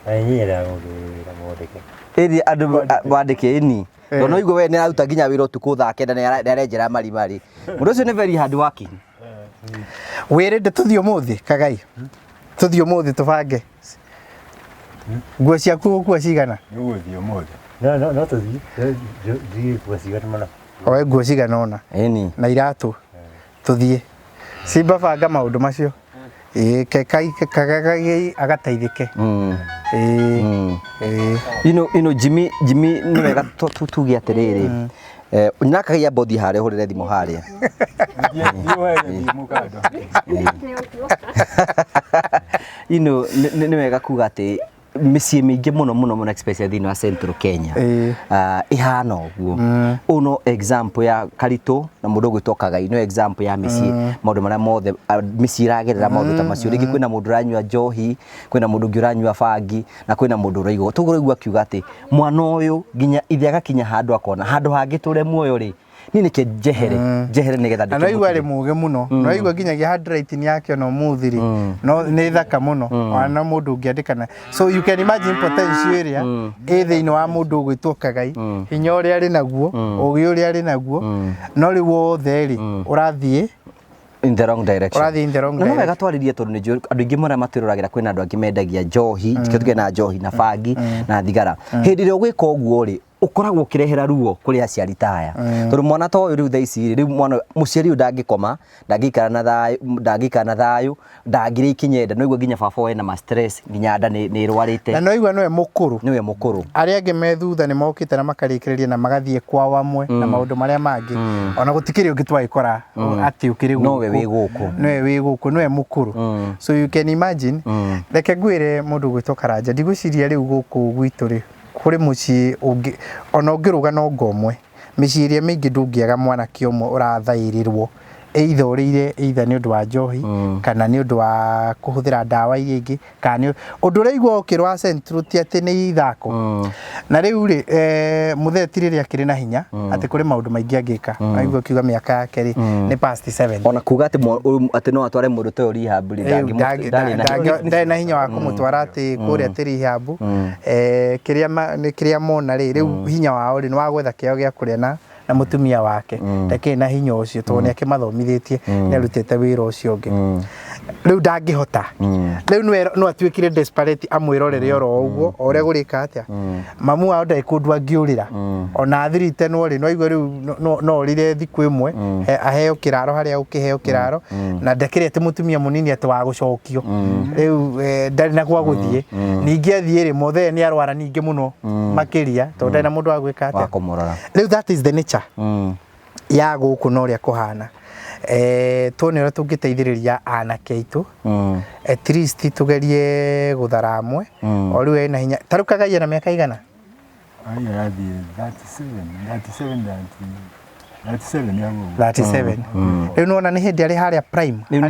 Na niĩ nyendaga mũndũ wĩ wĩra mwandĩke. Ĩni andũ wandĩke ĩni. Tondũ no igua we nĩ araruta nginya wĩra ũtukũ thaa 9 nĩ arenjera marima rĩ. Mũndũ ũcio nĩ very hard working. Wĩrĩnde tũthiĩ ũmũthĩ Kagai? Tũthiĩ ũmũthĩ tũbange. Nguo ciaku ũgũkua cigana? Nĩ ũgũthiĩ ũmũthĩ. No tũthiĩ, ndiũĩ nguo cigana ũna. Oe nguo cigana ũna. Ĩni. Na iratũ. Tũthiĩ. Simba banga maũndũ macio. Ĩĩ Kagai agateithĩke. Ĩĩ. Ĩĩ. Ino Jimmy nĩ wega tuge atĩrĩrĩ. Nyina Kagai amba ũthiĩ harĩa ũhũrĩre thimũ harĩa. Thiĩ ũhe thimũ kando. Ino nĩ wega kuga atĩ mĩciĩ mĩingĩ mũno mũno mũno especially thĩinĩ wa Central Kenya ĩhana ũguo. Ũyũ no example ya Karitũ na mũndũ ũgwĩtwo Kagai, no example ya mĩciĩ maũndũ marĩa mothe mĩciĩ ĩragerera maũndũ ta macio. Rĩngĩ kwĩna mũndũ ũranyua njohi, kwĩna mũndũ ũngĩ ũranyua bangi, na kwĩna mũndũ ũraigua. Toguo ũraigua akiuga atĩ mwana ũyũ nginya ithe agakinya handũ akona handũ hangĩ tũre muoyo rĩ, niĩ nĩkĩ njehere njehere nĩgetha Na no igua arĩ mũgĩ mũno. No igua nginyagia handwriting yake ona ũmũthĩ rĩ, no nĩ thaka mũno. Ona mũndũ ũngĩandĩka na. So you can imagine potential ĩrĩa ĩ thĩinĩ wa mũndũ ũgwĩtwo Kagai, hinya ũrĩa arĩ naguo, ũgĩ ũrĩa arĩ naguo, no rĩu wothe rĩ, ũrathiĩ in the wrong direction. Ũrathiĩ in the wrong Na no wega direction. twarĩrie tondũ nĩ njũĩ andũ aingĩ marĩa matwĩroragĩra kwĩna andũ angĩ mendagia njohi, tuge na njohi na bangi na thigara. Hĩndĩ ĩrĩa ũgwĩka ũguo rĩ, ũkoragwo ũkĩrehera ruo kũrĩ aciari ta aya. Tondũ mwana ta ũyũ rĩu thaa ici rĩ, rĩu mwana mũciari ũyũ ndangĩkoma, ndangĩikara na thayũ, ndangĩikara na thayũ, ndangĩrĩa ikinyenda, no igua nginya baba ena ma stress, nginya nda nĩ ĩrwarĩte. Na no igua nĩwe mũkũrũ. Nĩwe mũkũrũ. Arĩa angĩ me thutha nĩ mokĩte na makarĩkĩrĩria na magathiĩ kwao amwe na maũndũ marĩa mangĩ. Ona gũtikĩrĩ ũngĩ twagĩkora atĩ ũkĩrĩ gũkũ. Nowe wĩ gũkũ. Nowe wĩ gũkũ, nowe mũkũrũ. So you can imagine. Reke ngwĩre mũndũ ũgwĩtwo Karanja, ndigwĩciria rĩu gũkũ gwitũ rĩ, kũrĩ mũciĩ ũngĩ, ona ũngĩrũga na ũnga ũmwe, mĩciĩ ĩrĩa mĩingĩ ndũngĩaga mwanake ũmwe ũrathaĩrĩrwo, either ũrĩire, either nĩ ũndũ wa njohi, kana nĩ ũndũ wa kũhũthĩra ndawa iria ingĩ, kana nĩ ũndũ ũrĩa igua ũkĩrwo wa Central ti atĩ nĩ ithako. Na rĩu rĩ, mũthee ti rĩrĩa akĩrĩ na hinya, atĩ kũrĩ maũndũ maingĩ angĩka. Aigua akiuga mĩaka yake rĩ, nĩ past 7. Ona kuga atĩ no atware mũndũ ta ũyũ rehab rĩ, ndarĩ na hinya wa kũmũtwara atĩ kũrĩa atĩ rehab. Kĩrĩa mona rĩ, rĩu hinya wao rĩ, nĩ wa gwetha kĩao gĩa kũrĩa na mũtumia wake. Ndakĩrĩ na hinya ũcio tondũ nĩ akĩmathomithĩtie, nĩ arutĩte wĩra ũcio ũngĩ. Rĩu ndangĩhota. Rĩu no atuĩkire desperate amwĩrorere oro ũguo, o ũrĩa gũrĩka atĩa. Mamu wao ndarĩ kũndũ angĩũrĩra. Ona athirite no rĩ, no aigue rĩu no orĩre thikũ ĩmwe, aheo kĩraro harĩa ũkĩheo kĩraro, na ndakĩrĩ atĩ mũtumia mũnini atĩ wa gũcokio. Rĩu ndarĩ na gwa gũthiĩ. Ningĩ athiĩ rĩ, mũthee nĩ arwara ningĩ mũno makĩria, tondũ ndarĩ na mũndũ wa gwĩka atĩa. Wa kũmũrora. Rĩu that is the nature ya gũkũ na ũrĩa kũhana. Tuone ũrĩa tũngĩteithĩrĩria anake aitũ. At least tũgerie gũthara amwe. O rĩu ena hinya. Ta rĩu Kagai ena mĩaka igana? Ai, arathiĩ 37 ya ũguo. 37. Rĩu nĩwona nĩ hĩndĩ arĩ harĩa prime. Rĩu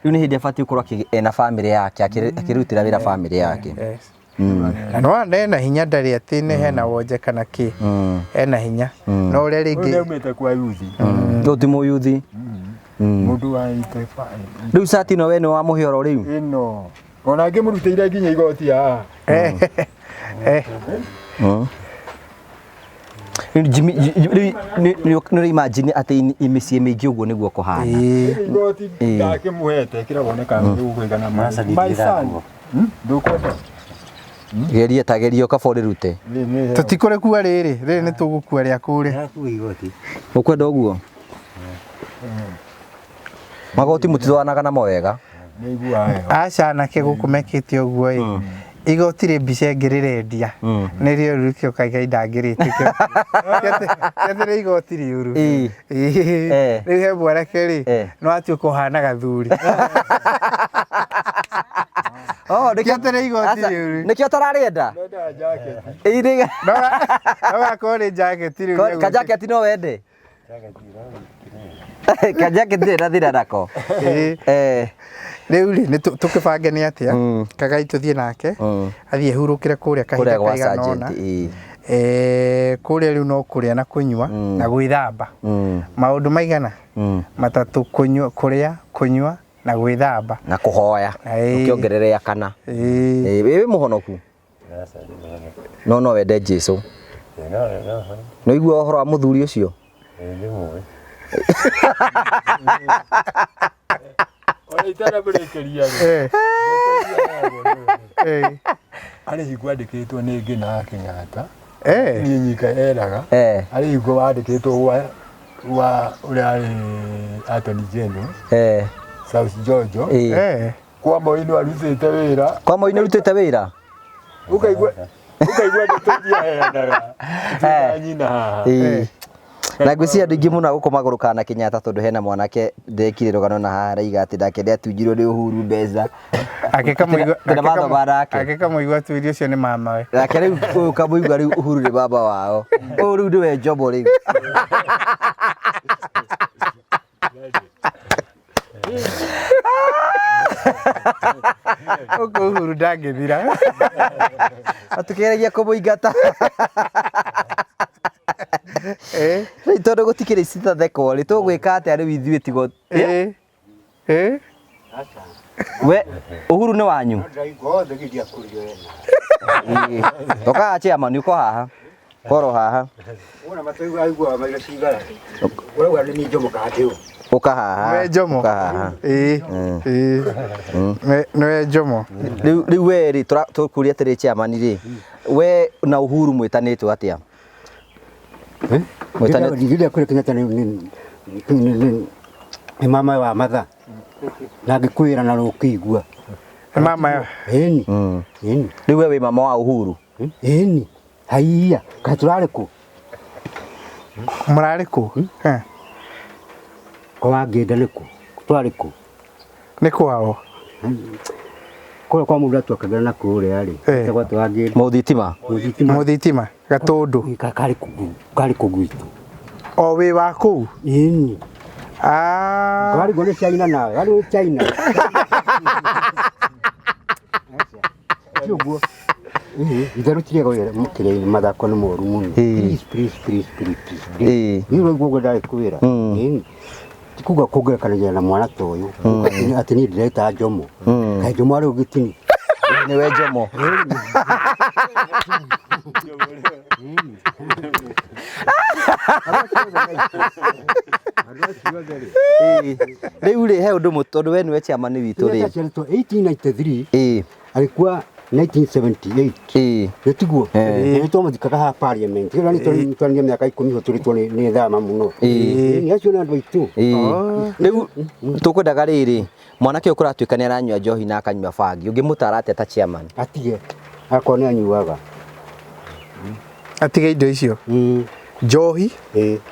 nĩ hĩndĩ abatiĩ gũkorwo ena bamĩrĩ yake, akĩrutĩra wĩra bamĩrĩ yake. Na no ena hinya, ndarĩ atĩ nĩ hena wonje kana kĩ. Ena hinya. No ũrĩa rĩngĩ Ũyũ nĩaumĩte kwa yuthi. Ũyũ ti mũyuthi. Mũndũ wa 85. Rĩu cati ĩno we nĩ wamũhe oro rĩu. Ĩno ona ngĩmũrutĩire nginya igoti haha. Jimmy, rĩu nĩ ũrĩ-imagine atĩ mĩciĩ mĩingĩ ũguo nĩguo kũhana. Igoti ndakĩmũhete kĩragwo nĩ kana gũkũigana. My son. Ndũkwenda. Geria ta geria ũkaba ũrĩrute. Tũtikũrĩkua rĩrĩ, rĩrĩ nĩ tũgũkua rĩa kũrĩa. Ũkwenda ũguo? Magoti mũtithwanaga namo wega. Aca anake gũkũ mekĩte ũguo ĩ. Igoti rĩ mbica ĩngĩ rĩrendia. Nĩ rĩũru kĩo kaigai ndangĩrĩtĩkĩra. Kĩatĩ igoti rĩũru. Rĩu he mwanake rĩ, no atuĩka ũhana gathuri. Oh, nĩkĩo igoti rĩũru. Nĩkĩo ũtararĩenda? No gakorwo nĩ jaketi rĩu. Kajaketi no wende? Kajaketi ndĩrĩ na thĩna nako. Rĩu rĩ, nĩ tũkĩbange nĩ atĩa? Kagai tũthiĩ nake, athiĩ hurũkĩre kũrĩa kahinda kaigana ũna. Kũrĩa rĩu no kũrĩa na kũnyua na gwĩthamba. Maũndũ maigana? Matatũ, kũnyua, kũrĩa, kũnyua na gwĩthamba. Na kũhoya. Ũkĩongerere kana. Wĩ mũhonoku? No no wende Jesu. No igua ũhoro wa mũthuri ũcio? Arĩ hingo andĩkĩtwo nĩ Ngĩna wa Kenyatta. Niĩ nyika eraga. Arĩ hingo wandĩkĩtwo wa ũrĩa arĩ Attorney General. South Georgia. Kwa Moi nĩ arutĩte wĩra. Kwa Moi nĩ arutĩte wĩra? Ũkaigua ndeto iria aheanaga. Nyina haha. Na ngwĩciria andũ aingĩ mũno gũkũ magũrũkaga na Kenyatta tondũ hena mwanake ndekire rũgano na haha araiga atĩ nake nĩatunjirwo nĩ Uhuru mbeca. Akĩkamũigua tuirio ũcio nĩ mamawe. Nake rĩu ũyũ kamũigua rĩu Uhuru nĩ baba wao. Ũyũ rĩu nĩwe Njomo rĩu. Ũkũ Uhuru ndangĩthira. Tukĩgeragia kũmũingata. Rĩu tondũ gũtikĩrĩ citathekwo rĩ, tũgwĩka atĩa rĩu ithuĩ tigo? We Uhuru nĩ wanyu? Ũka haha chairman, ũka haha. Korwo haha. Ũka haha. Nĩwe Njomo. Ũka haha. Nĩwe Njomo. Rĩu we rĩ, tũkũria atĩrĩ chairman rĩ, we na Uhuru mwĩtanĩtwo atĩa? Mwĩtanĩtwo kũrĩa Kenyatta nĩ mama wa matha. Na ngĩkwĩra na rũkĩigua. Nĩ mama. Ĩni. Ĩni. Rĩu we wĩ mama wa Uhuru? Ĩni. Haiya, kaĩ tũrarĩ kũ? Mũrarĩ kũ? Kwa Wangĩnda nĩ kũ? Twarĩ kũ? Nĩ kwao. Kũrĩa kwa mũndũ atuakagĩra na kũrĩa rĩ. Etagwo atĩ Wangĩnda. Mũthitima. Mũthitima. Gatũndũ. Karĩ kũ gwitũ. O wĩ wa kũu? Ĩni. Warigwo nĩ China nawe, warigwo nĩ China. Ti ũguo. Itherũ tiga wĩra mũkĩrĩa mathako nĩ moru mũno. Please, please, please, please, please. Niĩ ũraigua ũguo ndagĩkwĩra. Ti kuga kũngerekanagia na mwana ta ũyũ. Atĩ niĩ ndĩreta Njomo. Kaĩ Njomo arĩ ũgitini? Nĩwe Njomo. Rĩu rĩ, he ũndũ tondũ we nĩwe chairman witũ rĩ. 1893 agĩkua 1978. Nĩ tiguo? Nĩ twamũthikaga haha parliament. Ĩyo nĩ twanire mĩaka 10 tũrĩtwo nĩ thama mũno. Nĩ acio nĩ andũ aitũ. Rĩu tũkwendaga rĩrĩ, mwanake ũyũ kũratuĩka nĩ aranyua njohi na akanyua bangi, ũngĩmũtara atĩa ta chairman? Atige, akorwo nĩ anyuaga. Atige indo icio? Njohi?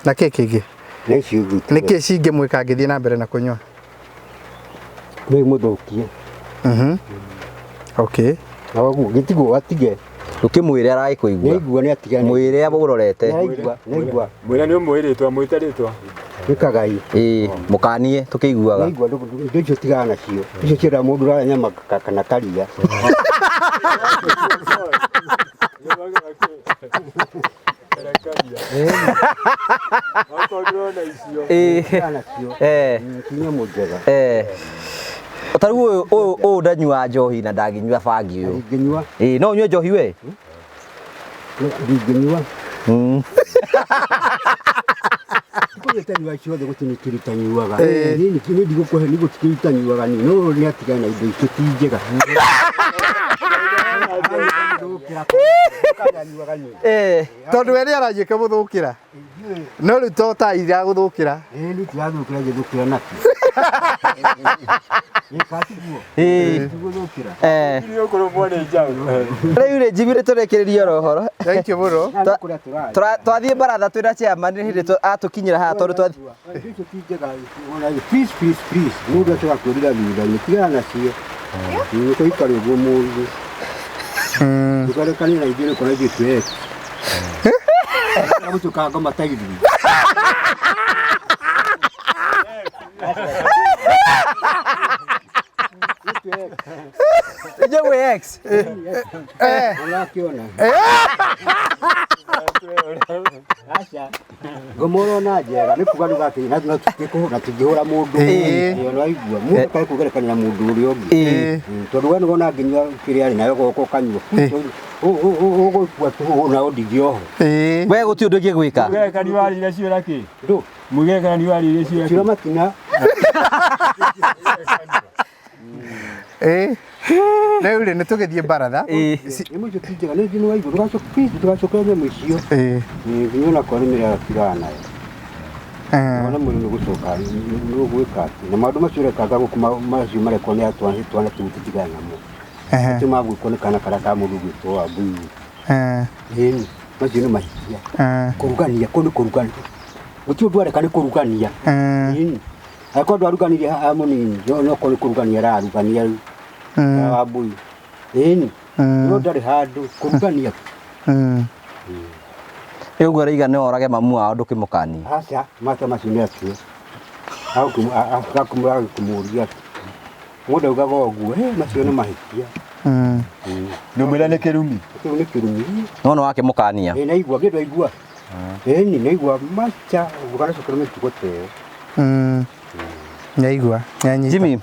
Na kĩ kĩngĩ? Na icio ingĩ. Nĩ kĩ cingĩmwĩka angĩthiĩ na mbere na kũnyua? Nĩ mũthũkie. Okay. Ũguo gĩtigwo atige. Ndũkĩmwĩre aragĩkũigua. Nĩaigua nĩ atigane. Mwĩre amũrorete. Nĩaigua, nĩaigua. Mwĩre nĩ ũmwĩrĩtwa, mwĩte rĩtwa. Nĩ Kagai. Mũkanie tũkĩiguaga. Nĩaigua indo icio tigana nacio. Icio ciendaga mũndũ ũrarĩa nyama kana karia. Okorwo ndĩrona icio. Ĩĩ. Nacio. Ti nyamũ njega. Ta rĩu ũyũ ũyũ ndanyua njohi na ndangĩnyua bangi ũyũ. Ndingĩnyua. Ĩĩ, no ũnyue njohi we? Ndingĩnyua. Kũrĩa tanyua ciothe gũtirĩ kĩndũ tanyuaga. Niĩ nĩ ndigũkũhe nĩ gũtirĩ kĩndũ tanyuaga niĩ. No nĩ atigane na indo icio ti njega. Tondũ we nĩ aranjĩka mũthũkĩra. No rĩu to ta iragũthũkĩra. Ĩĩ nĩ tirathũkĩra ngĩthũkĩra nakĩ. Ĩĩ tiguo thũkĩra. Rĩu rĩ Jimmy nĩ tũrĩkĩrĩrie oro ũhoro. Thank you mũno. Twathiĩ baratha twĩna chairman nĩ hĩndĩ atũkinyĩra haha tondũ twathiĩ. Icio ti njega. Please please please. Mũndũ acoka kwĩrira thutha-inĩ. Tigana nacio. Nĩ kũikara ũguo mũndũ. Ndũkarekanie na ithuĩ nĩkona ithuĩ twĩ ex. Gũtuĩka ngoma ta ithuĩ. Inyuĩ mwĩ ex? Ũrakĩona? Aca. Ngoma ũrona njega nĩ kuga ndũgakĩnya na tũtingĩkũhũra tũtingĩhũra mũndũ. Ĩĩ nĩwaigua. Mũndũ akae kwĩgerekania na mũndũ ũrĩa ũngĩ. Tondũ we nĩwona ngĩnyua kĩrĩa arĩ nayo goka ũkanyua. Ũgũkua tũhũ na ũndige oho. We gũtirĩ ũndũ ũngĩgwĩka. Mwĩgerekani warĩire ciũra kĩ? Ndũ. Mwĩgerekani warĩire ciũra Ciũra kĩ? matina. Ĩĩ. Rĩu rĩ nĩ tũgĩthiĩ baratha. Nyamũ icio ti njega. Nĩ nĩwaigua. Ndũgacoke ndũgacokere nyamũ icio. Nginya onakorwo nĩ mĩrĩa tigana nayo. Ona mwĩrĩ nĩ gũcoka nĩ ũgwĩka atĩ. Na maũndũ macio ũrekanga gũkũ macio marekwo nĩ twana tũu tũtigane namo. Macio magwĩkwo nĩ kana karĩa ka mũndũ ũgwĩtwo Wambui. Ĩni macio nĩ mahĩtia. Kũrugania kũu nĩ kũrugania. Gũtirĩ ũndũ areka nĩ kũrugania. Ĩni. Angĩkorwo ndwaruganirie haha mũnini no korwo nĩ kũrugania ararugania rĩu. Wambui. Ĩni. No ndarĩ handũ kũrugania. Ĩ ũguo arauga no orage mamu wao ndũkĩmũkanie. Aca mata macio nĩ atue. Agakũmũria atĩ. Mũndũ augaga ũguo, macio nĩ mahĩtia. Ndũmwĩra nĩ kĩrumi. Kĩu nĩ kĩrumi. No nĩ wakĩmũkania. Ĩĩ naigua ngĩndũ aigua. Ĩni naigua macha ndũkanacokere mĩtugo ta ĩyo. Nyaigua. Nyanyita. Jimmy,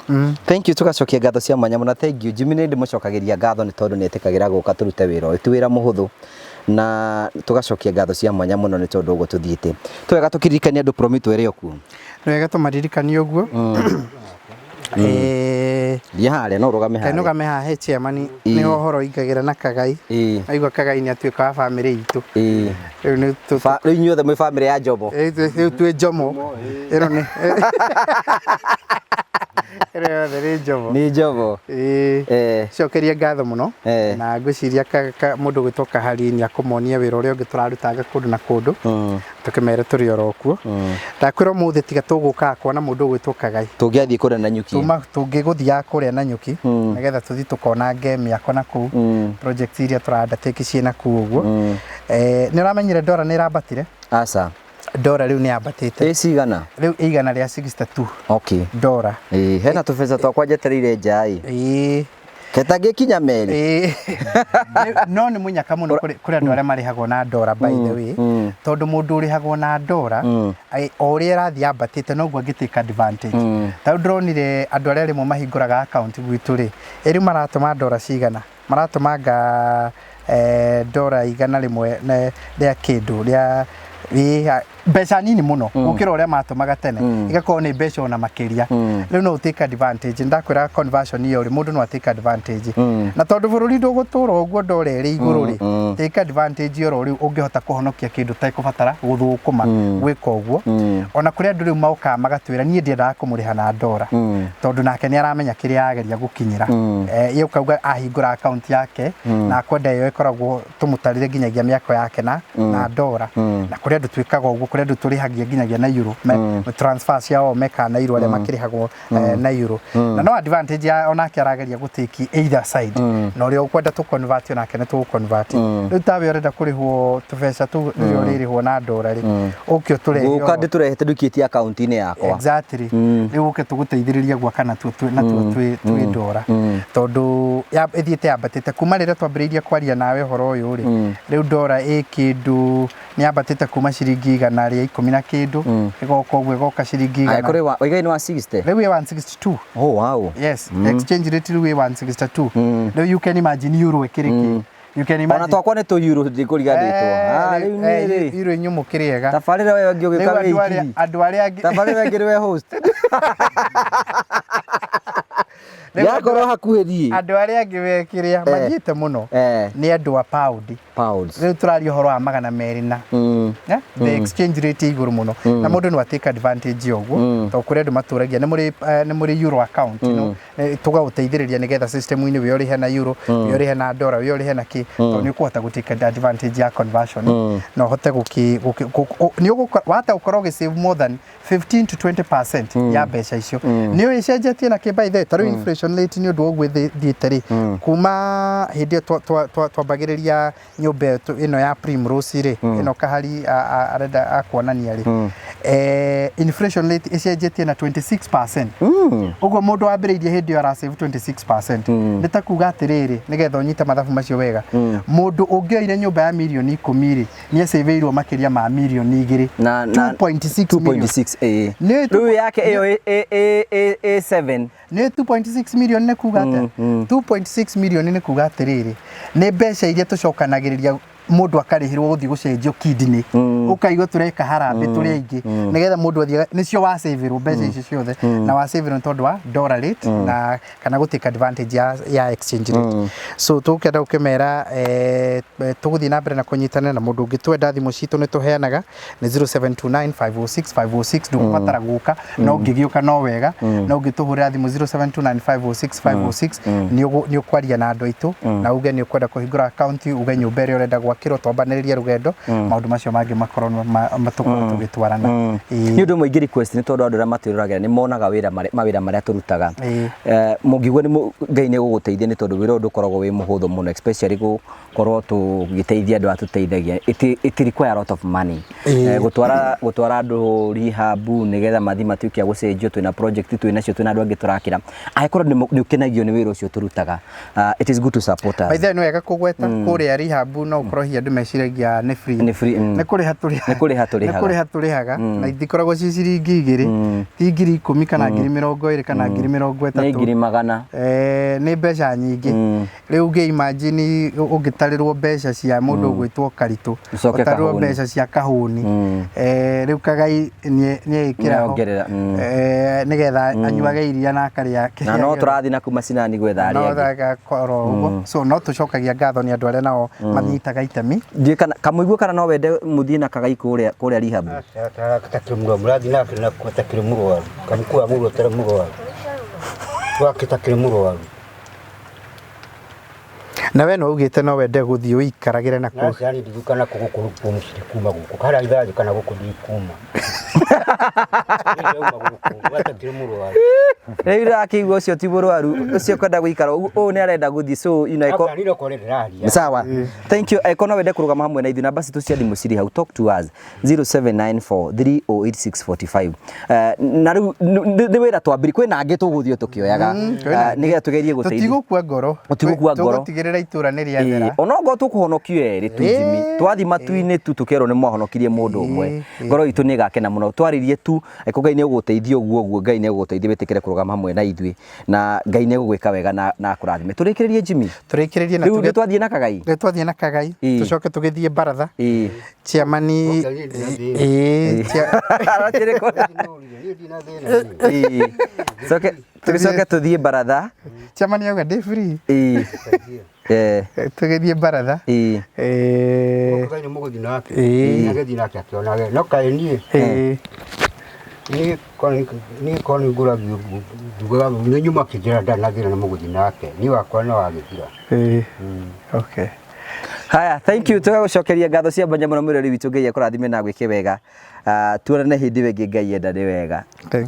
thank you tugacokia ngatho cia mwanya mũno. Thank you Jimmy, nĩ ndĩmũcokagĩria ngatho nĩ tondũ nĩ etĩkagĩra gũka tũrute wĩra ũyũ. Ti wĩra mũhũthũ na tugacokia ngatho cia mwanya mũno nĩ tondũ ũguo tũthiĩte. Twega tũkĩririkania andũ Promito ĩrĩ o kuo. Nĩ wega tũmaririkanie ũguo. Thiĩ harĩa no ũrũgame harĩa. Nũgame haha he chairman nĩ ũhoro ingagĩra na Kagai. Aigua Kagai nĩ atuĩka wa bamĩrĩ itũ. Rĩu nĩ Rĩu inyuothe mwĩ bamĩrĩ ya Njomo. Rĩu twĩ Njomo. Ĩno nĩ ĩno yothe nĩ Njomo. Nĩ Njomo. Cokeria ngatho mũno na ngwĩciria mũndũ gwĩtwo Kahari nĩ akũmonia wĩra ũrĩa ũngĩ tũrarutanga kũndũ na kũndũ tũkĩmere tũrĩ oro kuo. Ndakwĩra ũmũthĩ tiga tũgũkaga kuona mũndũ ũgwĩtwo Kagai. Tũngĩathiĩ kũrĩa na nyuki. Tuma tũngĩgũthiaga kũrĩa na nyuki nĩgetha tũthiĩ tũkonange mĩako na kũu project iria tũra undertake ciĩ na kũu ũguo. Nĩ ũramenyire ndora nĩ ĩrambatire? Aca. Ndora rĩu nĩ yambatĩte. Ĩ cigana? Rĩu igana rĩa 62. Okay. Ndora. Ĩ hena tũbeca twakwa njetereire nja ĩ. Ĩ. Ketangĩkinya merĩ. No nĩ mũnyaka mũno kũrĩ andũ arĩa marĩhagwo na ndora by the way. Tondũ mũndũ ũrĩhagwo na ndora o ũrĩa ĩrathiĩ yambatĩte noguo angĩ take advantage. Ta rĩu ndĩronire andũ arĩa rĩmwe mahingũraga account gwitũ rĩ, rĩu maratũma ndora cigana? Maratũmanga ndora 100 rĩa kĩndũ rĩa mbeca nini mũno gũkĩra ũrĩa matũmaga tene, igakorwo nĩ mbeca ona makĩria. Rĩu no take advantage. Ndakwĩra conversion ĩyo rĩ, mũndũ no take advantage. Na tondũ bũrũri ndũgũtũra ũguo ndora ĩrĩ igũrũ rĩ, take advantage oro rĩu ũngĩhota kũhonokia kĩndũ ũtekũbatara gũthũkũma gwĩka ũguo. Ona kũrĩ andũ rĩu mokaga magatwĩra niĩ ndiendaga kũmũrĩha na ndora tondũ nake nĩ aramenya kĩrĩa arageria gũkinyĩra. Ye ũkauga ahingũra account yake na akwenda ĩyo ĩkoragwo tũmũtarĩre nginyagia mĩako yake na ndora. Na kũrĩ andũ twĩkaga ũguo, kũrĩ kũrĩ andũ tũrĩhagia nginyagia na euro transfer ciao mekaga na euro arĩa makĩrĩhagwo na euro na no advantage ya onake arageria gũtĩki either side na ũrĩa ũkwenda tũ convert onake nĩ tũgũ convert rĩu tawe ũrenda kũrĩhwo tũbeca tũu rĩrĩa ũrĩrĩhwo na ndora rĩ ũke ũtũrehe Gũka ndĩtũrehete ndũikĩtie akaunti-inĩ yakwa. Exactly. Rĩu ũke tũgũteithĩrĩrie gwaka natuo natuo twĩ ndora tondũ ĩthiĩte yambatĩte kuma rĩrĩa twambĩrĩirie kwaria nawe ũhoro ũyũ rĩ. Rĩu ndora ĩ kĩndũ nĩ yambatĩte kuma ciringi 110 na kĩndũ ĩgoka ũguo ĩgoka ciringi igana Angĩkorwo ũigaine wa 60. Rĩu ĩ 162. Oh wow. Yes, exchange rate rĩu ĩ 162. Rĩu you can imagine euro ĩkĩrĩ kĩ. You can Ona imagine. twakwa nĩ tũ euro ndikũriganĩtwo. Ah, rĩu niĩ rĩ. Euro inyuĩ mũkĩrĩega. Tabarĩra we ĩngĩ Rĩu ũgĩka andũ arĩa wĩ andũ arĩa angĩ tabarĩra ĩngĩ nĩwe host. Rĩu Yakorwo hakuhĩ thiĩ. Andũ arĩa angĩ mekĩrĩa mathiĩte mũno nĩ andũ a pound. Pounds. Rĩu tũraria ũhoro wa 200 na yeah? The exchange rate ĩ igũrũ mũno na mũndũ no atake advantage ya ũguo tondũ kũrĩ andũ matũragia nĩ mũrĩ nĩ mũrĩ euro account tũgagũteithĩrĩria nĩgetha system-inĩ wĩ ũrĩhe na euro, wĩ ũrĩhe na dollar, wĩ ũrĩhe na kĩ, tondũ nĩ ũkũhota gũ take advantage ya conversion na ũhote gũkĩ nĩ ũgũkora wahota gũkorwo ũgĩ save more than 15 to 20% ya mbeca icio. Nĩ ũĩ ĩcenjetie na kĩ, by the way? Ta rĩu inflation rate nĩ ũndũ wa ũguo ĩthiĩte rĩ, kuma hĩndĩ ĩyo twambagĩrĩria nyũmba ĩyo ĩno ya Primrose rĩ, ĩno kahari arenda akuonania rĩ, inflation rate ĩcenjetie na 26%. Ũguo mũndũ wambĩrĩirie hĩndĩ ĩyo arasave 26%. Nĩ ta kuga atĩrĩrĩ, nĩgetha ũnyite mathabu macio wega, mũndũ ũngĩoire nyũmba ya mirioni 10 rĩ, nĩ acĩvĩirwo makĩria ma mirioni 2. Na 2.6 million. 2.6 ĩ. Nĩ Rĩu yake ĩyo ĩ 7. Nĩ 2.6 million nĩ kuga atĩa? 2.6 million nĩ kuga atĩrĩrĩ, nĩ mbeca iria tũcokanagĩrĩria mũndũ akarĩhĩrwo gũthiĩ gũcenjio kidney, ũkaigua tũreka harambĩ tũrĩ aingĩ nĩgetha mũndũ athiĩ, nĩcio wacĩvĩrwo mbeca icio ciothe na wacĩvĩrwo nĩ tondũ wa dollar rate na kana gũ take advantage ya exchange rate. So tũkenda gũkĩmera tũgũthiĩ na mbere na kũnyitanĩra na mũndũ ũngĩtwenda, thimũ citũ nĩ tũheanaga nĩ 0729 506 506. Ndũkũbatara gũka, no ũngĩgĩũka no wega, no ũngĩtũhũrĩra thimũ 0729 506 506 nĩ ũkwaria na andũ aitũ na uge nĩ ũkwenda kũhingũra account, uge nyũmba ĩrĩa ũrenda gwakĩrwo, twambanĩrĩrie rũgendo, maũndũ macio mangĩ makorwo tũkorwo tũgĩtwarana. Nĩ ũndũ ũmwe ingĩ request nĩ tondũ andũ arĩa matwĩroragĩra nĩ monaga wĩra mawĩra marĩa tũrutaga. Mũngiuga nĩ Ngai nĩ gũgũteithia nĩ tondũ wĩra ũyũ ndũkoragwo wĩ mũhũthũ mũno, especially gũkorwo tũgĩteithia andũ arĩa tũteithagia. It require a lot of money. Gũtwara andũ rehab nĩgetha mathiĩ matuĩke a gũcenjio, twĩna project twĩ nacio, twĩna andũ angĩ tũrakĩra. Angĩkorwo nĩ ũkenagio nĩ wĩra ũcio tũrutaga, it is good to support us. By the way, nĩ wega kũgweta kũrĩa rehab no ũkorwo hihi andũ meciragia nĩ free. Nĩ free. Nĩ kũrĩha tũrĩhaga. Nĩ kũrĩha tũrĩhaga. Nĩ kũrĩha tũrĩhaga na itikoragwo ci ciringi 2, ti 10,000 kana 20,000 kana ngiri mĩrongo Nĩ ĩtatũ. ngiri magana. Nĩ mbeca nyingĩ. Rĩu ũngĩ imagine ũngĩtarĩrwo mbeca cia mũndũ ũgwĩtwo Karitũ, Ũcoke ũtarĩrwo Kahũni. Mbeca cia Kahũni. Rĩu Kagai nĩekĩra ho Nĩongerera. Nĩgetha anyuage iria na akarĩa Na no tũrathiĩ na kuma macinani gwetha no arĩa angĩ. Gakorwo ũguo. So no tũcokagia ngatho nĩ andũ arĩa nao manyitaga itemi. Ndiũĩ kana kamũigua kana no wende mũthiĩ na Kagai kũrĩa rehab. Takĩrĩ mũrwaru mũrathiĩ nake na takĩrĩ mũrwaru kamũkua mũndũ atarĩ mũrwaru wake takĩrĩ mũrwaru. Na we no ugĩte no wende gũthiĩ ũikaragĩre na kũu? Naciani ndigũka na gũkũ gũkũ mũciĩ kuma gũkũ harĩa ithathiĩ kana gũkũ ndikuma. Ndauma gũkũ gatakĩrĩ mũrwaru. Rĩu ndakĩigua ũcio ti mũrwaru ũcio kwenda gũikara ũũ nĩ arenda gũthiĩ, so you know, Aka kore ndĩraria. Sawa, thank you. Angĩkorwo no wende kũrũgama hamwe na ithuĩ, namba citũ cia thimũ cirĩ hau. Talk to us 0794 308645. Na rĩu nĩ wĩra twambiri, kwĩna angĩ tũgũthiĩ tũkĩoyaga Kwĩna nĩgetha tũgerie gũteithia. Tũtigũkua ngoro. Tũtigũkua ngoro. Tũgũtigĩrĩra itũra nĩ rĩathera. Ona okorwo tũkũhonokio erĩ tu, Jimmy, twathi matu-inĩ tu tũkerwo nĩ mwahonokirie mũndũ ũmwe, ngoro itũ nĩ ĩgakena mũno. Twarĩrie tu angĩkorwo Ngai nĩ ũgũteithia ũguo ũguo, Ngai nĩ ũgũteithia wĩtĩkĩre kũrũgama hamwe na ithuĩ na Ngai nĩ egũgwĩka wega na akũrathime. Tũrĩkĩrĩrie, Jimmy. Tũrĩkĩrĩrie na Rĩu nĩ twathiĩ na Kagai. Rĩu twathiĩ na Kagai. Tũcoke tũgĩthiĩ baratha chairman. Okay, niĩ ndina thĩna. Arakĩrĩ kũ? Niĩ ndina thĩna niĩ. Coke tũgĩcoke tũthiĩ baratha. Chairman auga ndĩ free. Tũgĩthiĩ baratha. Kagai nĩ mũgũthiĩ nake. Agĩthiĩ nake akĩonage no kaĩ niĩ niĩ korwo nĩ ngũragio njugaga nĩ nyuma kĩnjĩra ndarĩ na thĩna na mũgũthiĩ nake, niĩ wakwa no wagĩthira. Okay. Haya, thank you. Tũgagũcokeria ngatho cia mwanya mũno mwĩrori witũ. Ngai akũrathime na gwĩke wega. Ah, tuonane hĩndĩ ĩyo ĩngĩ Ngai enda nĩ wega. Okay.